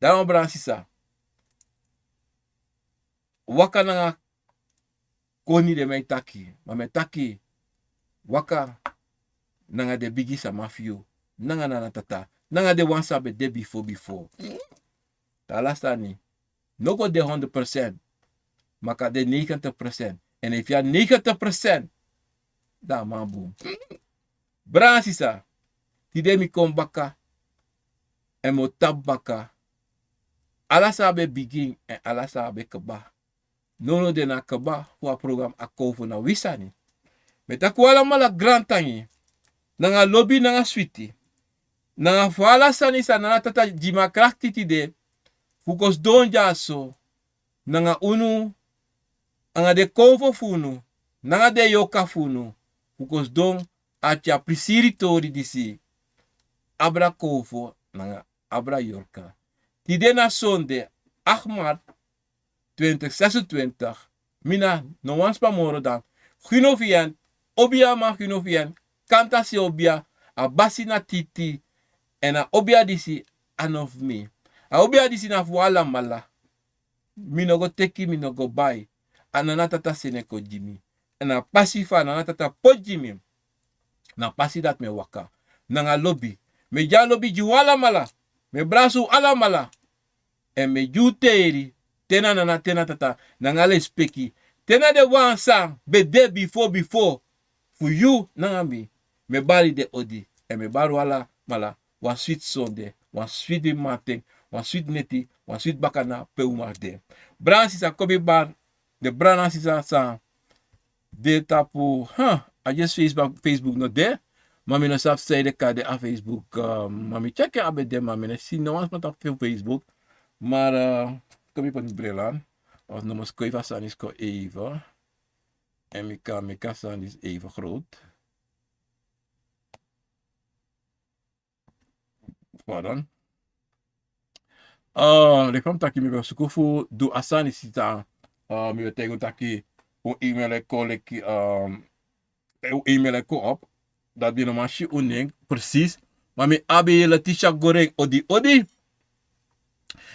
Dan wan bra nanga sisa, waka nanga koni, den man e taki, ma mi e taki, waka nanga den bigi sama fu yu, nanga Nana Tata, nanga den wan san ben de bifo bifo. Te ala sani no go de hondro procent, ma kan de negentig procent. Èn efu yu abi negentig procent, dan a man bun. Bra nanga sisa, tide mi kon baka, èn mi o tapu baka ala san a ben bigin èn ala san a ben kaba. Nownow de na a kaba fu a program Akonfo na wi sani. Mi e taki un alamala grantangi, nanga lobi nanga switi, nanga fu ala sani san Nana Tata gi mi a krakti tide fu kon sidon dyaso nanga unu, nanga den konfo fu unu, nanga den yoka fu unu, fu kon sidon ati a prisiri tori disi. Abra konfo nanga abra yorka. Tide na sonde, acht maart twintig zesentwintig. Mi na no wan sma moro dan Gino Vient, obia man Gino Vient, kanta si obia, a basi na Titi, en a obia disi a no fu mi. A obia disi na fu alamala. Mi no go teki, mi no go bai. A nana tata seni en kon gi mi. En a pasi fa a nana tata poti gi mi, na pasi dati mi e waka. Nanga lobi. Mi e gi a lobi gi un alamala. Mi e brasi un alamala. En mi e gi un teri. Te na nana, te na tata. Nanga lespeki. Te na den wan san ben de bifo bifo fu yu nanga mi. Mi e bari den odi. En mi e bari un alamala wan switi sonde, wan switi mamanten, wan switi neti, wan switi bakana pe un man de. Brada sisa, kon mi bari den brada sisa san de tapu, ha, a yesi Facebook, Facebook no de. Ma mi no sabi san ede kande a Facebook, eh, ma mi tyeki a ben de, ma mi no si no wan sma tapu Facebook. Ma, eh, kon mi poti mi bril aan. Of no mus kon even a sani disi kon even. En mi kan meki a sani disi even groot. Pardon. Eh, leki fa mi taki, mi ben suku fu du a sani disi, eh, mi ben taigi un taki un email e kon leki, eh, un email e kon op. Dati mi no man si un nen precies. Ma mi abi Letitia Goreng, odi odi.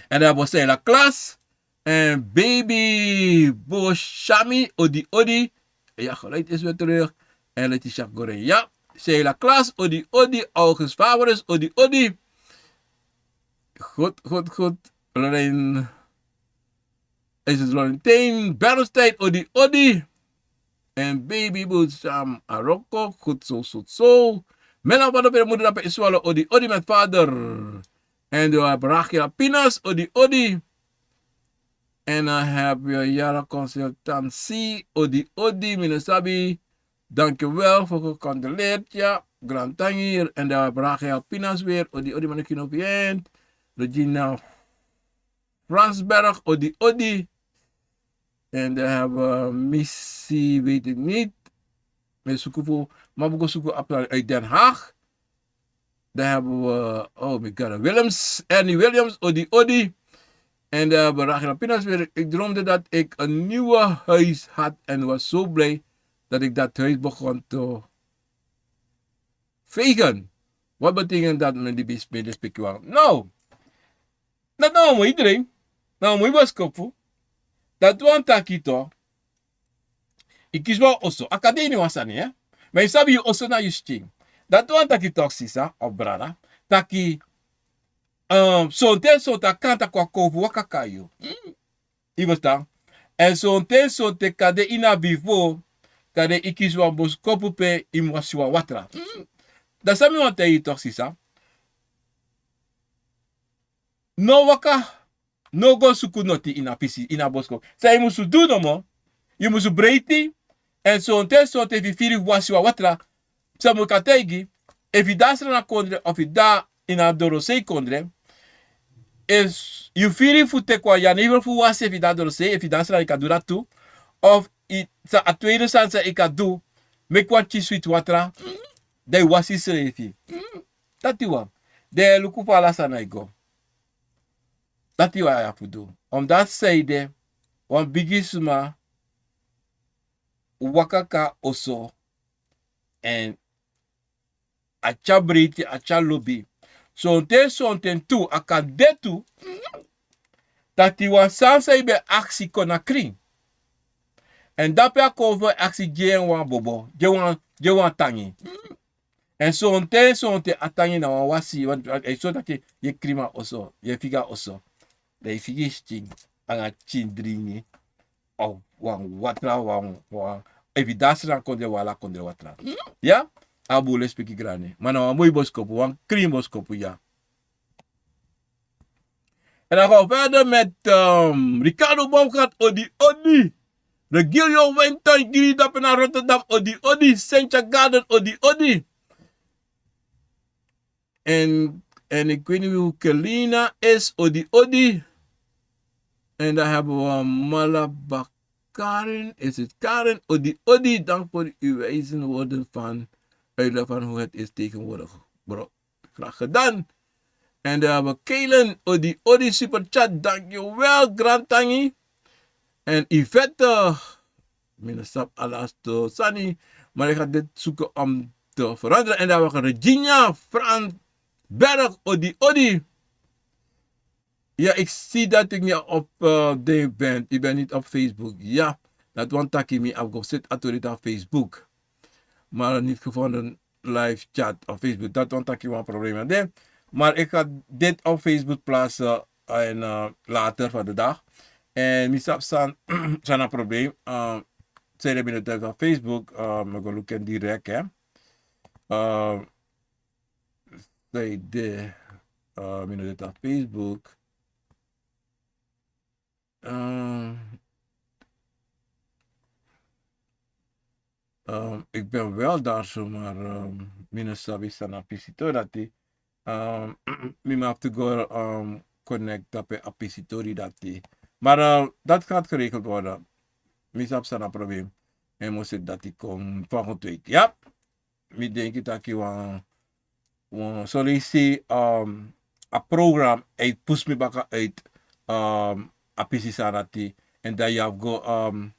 En dan abi Seila Klas. En Baby Boshami, odi odi. Ja, geluid is weer terug. En Letitia Correa. Sheila Klaas, odi odi. August Favorus, odi odi. Goed, goed, goed. Lorraine, is het Laurentijn Bernstein, odi odi. En Baby Bosham Aroko, goed zo, goed zo. Mela van de Moeder, odi odi met vader. En dan heb Rachel Pinas, odi odi. En dan heb je Yara Consultancy, odi odi, mi no sabi. Dankjewel voor gecontroleerd, ja. Grand Tangi. En dan heb Rachel Pinas weer, odi odi, Manukino Vient. Regina Frasberg, odi odi. En dan hebben we Missy, weet ik niet. Met Sukufu, Mabuko Suku Aplan uit Den Haag. Dan hebben we, oh my God, Willems, Ernie Williams, odi odi. En dan hebben we Rachel Pinas weer. Ik droomde dat ik een nieuwe huis had en was zo blij dat ik dat huis begon te vegen. Wat betekent dat, mijn lieve medespiritual? Nou, dat nou mooi iedereen. Nou mooi boskopu. Dat wan taki to. I kisi wan oso. A kan de ini wan sani, eh? Ma i sabi yu oso na yu skin. Dati wani taki tok sisa of brada. Taki, um, sonten sonten a kanta kon a kon fu waka kon na yu. Mm. I ferstan? Èn sonten sonten kan de ini a bifo, kan de i kisi wan boskopu pe i mus wasi wan watra. Mm. Da san mi wani taigi yu tok sisa. No waka, no go suku noti ini a pisi, ini a boskopu. San yu musu du nomo, yu musu breiti, èn sonten sonten efu yu firi fu wasi wan watra, san mi kan taigi, efu yu de na Sranan kondre, efu yu de ini a dorosei kondre, efu yu firi fu teki wan jenever fu wasi efu yu de na dorosei, efu yu de na Sranan yu kan du dati tu, of yu, san a tweede sani san yu kan du, meki wan pikin switi watra, dan yu wasi yusrefi. Dati wan. Dan yu e luku fa ala sani e go. Dati wan yu abi fu du. Omdati san ede, wan bigi sma waka kon na oso, èn a tyari breiti, a tyari lobi. Sonten sonten tu, a kan de tu, dati wan sani san yu ben aksi kon na krin. Èn dape a kon fu aksi gi en wan bobo, gi en wan, gi en wan tangi. Èn sonten sonten a tangi na wan wasi, wan, e so taki yu e krin a oso, yu e figi a oso. Dan yu figi yu skin, anga pikin dringi, of wan watra, wan, wan, efu yu de na Sranan kondre, wan ala kondre watra. Ya? A bun, lespeki grani. Ma na wan moi boskopu, wan krin boskopu, ya. En dan gaan we verder met, ehm, Ricardo Baumgart, odi odi. Regilio Winton, Giri dape na Rotterdam, odi odi. Sentia Garden, odi odi. En, en ik weet niet wie Kelina is, odi odi. En dan hebben we Malaba Karen, is het Karen? Odi odi, dank voor uw wijze woorden van uitleg van hoe het is tegenwoordig, bro. Graag gedaan. En dan hebben we Kelen, odi odi, super chat, dankjewel, Grand Tangi. En Yvette, mi no sabi a laatste sani, maar ik ga dit zoeken om te veranderen. En dan wacht Regina Frans Berg, odi, odi. Ja, ik zie dat ik niet op uh, ding ben. Ik ben niet op Facebook. Ja, dat want taki mi heb gezet autorita Facebook. Maar niet gevonden live chat op Facebook. Dat want taki wan probleem. Maar ik ga dit op Facebook plaatsen en uh, later van de dag. En mi sabi san, san na probleem. Uh, zei de binnen op Facebook. Uh, we gaan look direct, hè. Uh, zei de uh, binnen op Facebook. Uh, um, ik ben wel daar zo, maar um, mi no sabi san na pisi tori dati. Um, mi ma have to go um, connect dape a pisi tori dati. Maar uh, dat gaat geregeld worden. Mi sabi san na probleem. En mi si dati kon volgende week. Ja, mi denki taki wan wan solisi um, a program uit push mi baka uit um, a pisi san dati. En dan yu go um,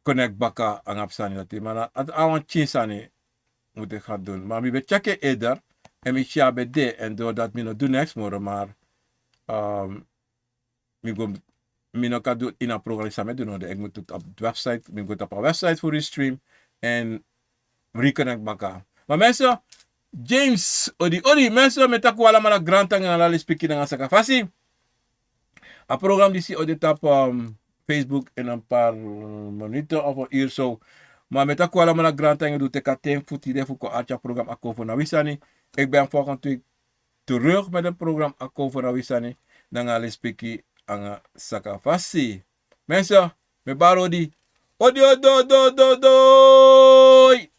connect baka anga a sani dati. Maar dat a wan change sani moet ik gaan doen. Maar mi ben check eerder. En mi si a ben de. En doordat mi no do niks more, maar um, mi go mi no kan doen in a program san mi e doen. Ik moet het op de website, mi go op a website voor restream en reconnect baka. Maar mensen, James, odi, odi, mensen, mi taki un alamala grantangi nanga ala lespeki nanga saka fasi. A program disi o de tapu um, Facebook in een paar uh, minuten of een uur zo. Maar mi taki un alamala grantangi, un teki a ten fu tide fu kon arki a program Akomfo na wi sani. Ik ben volgende week terug met een program Akomfo na wi sani nanga lespeki nanga saka fasi. Mensen, mi e bari odi. Odi, odi, odi, odi, odi.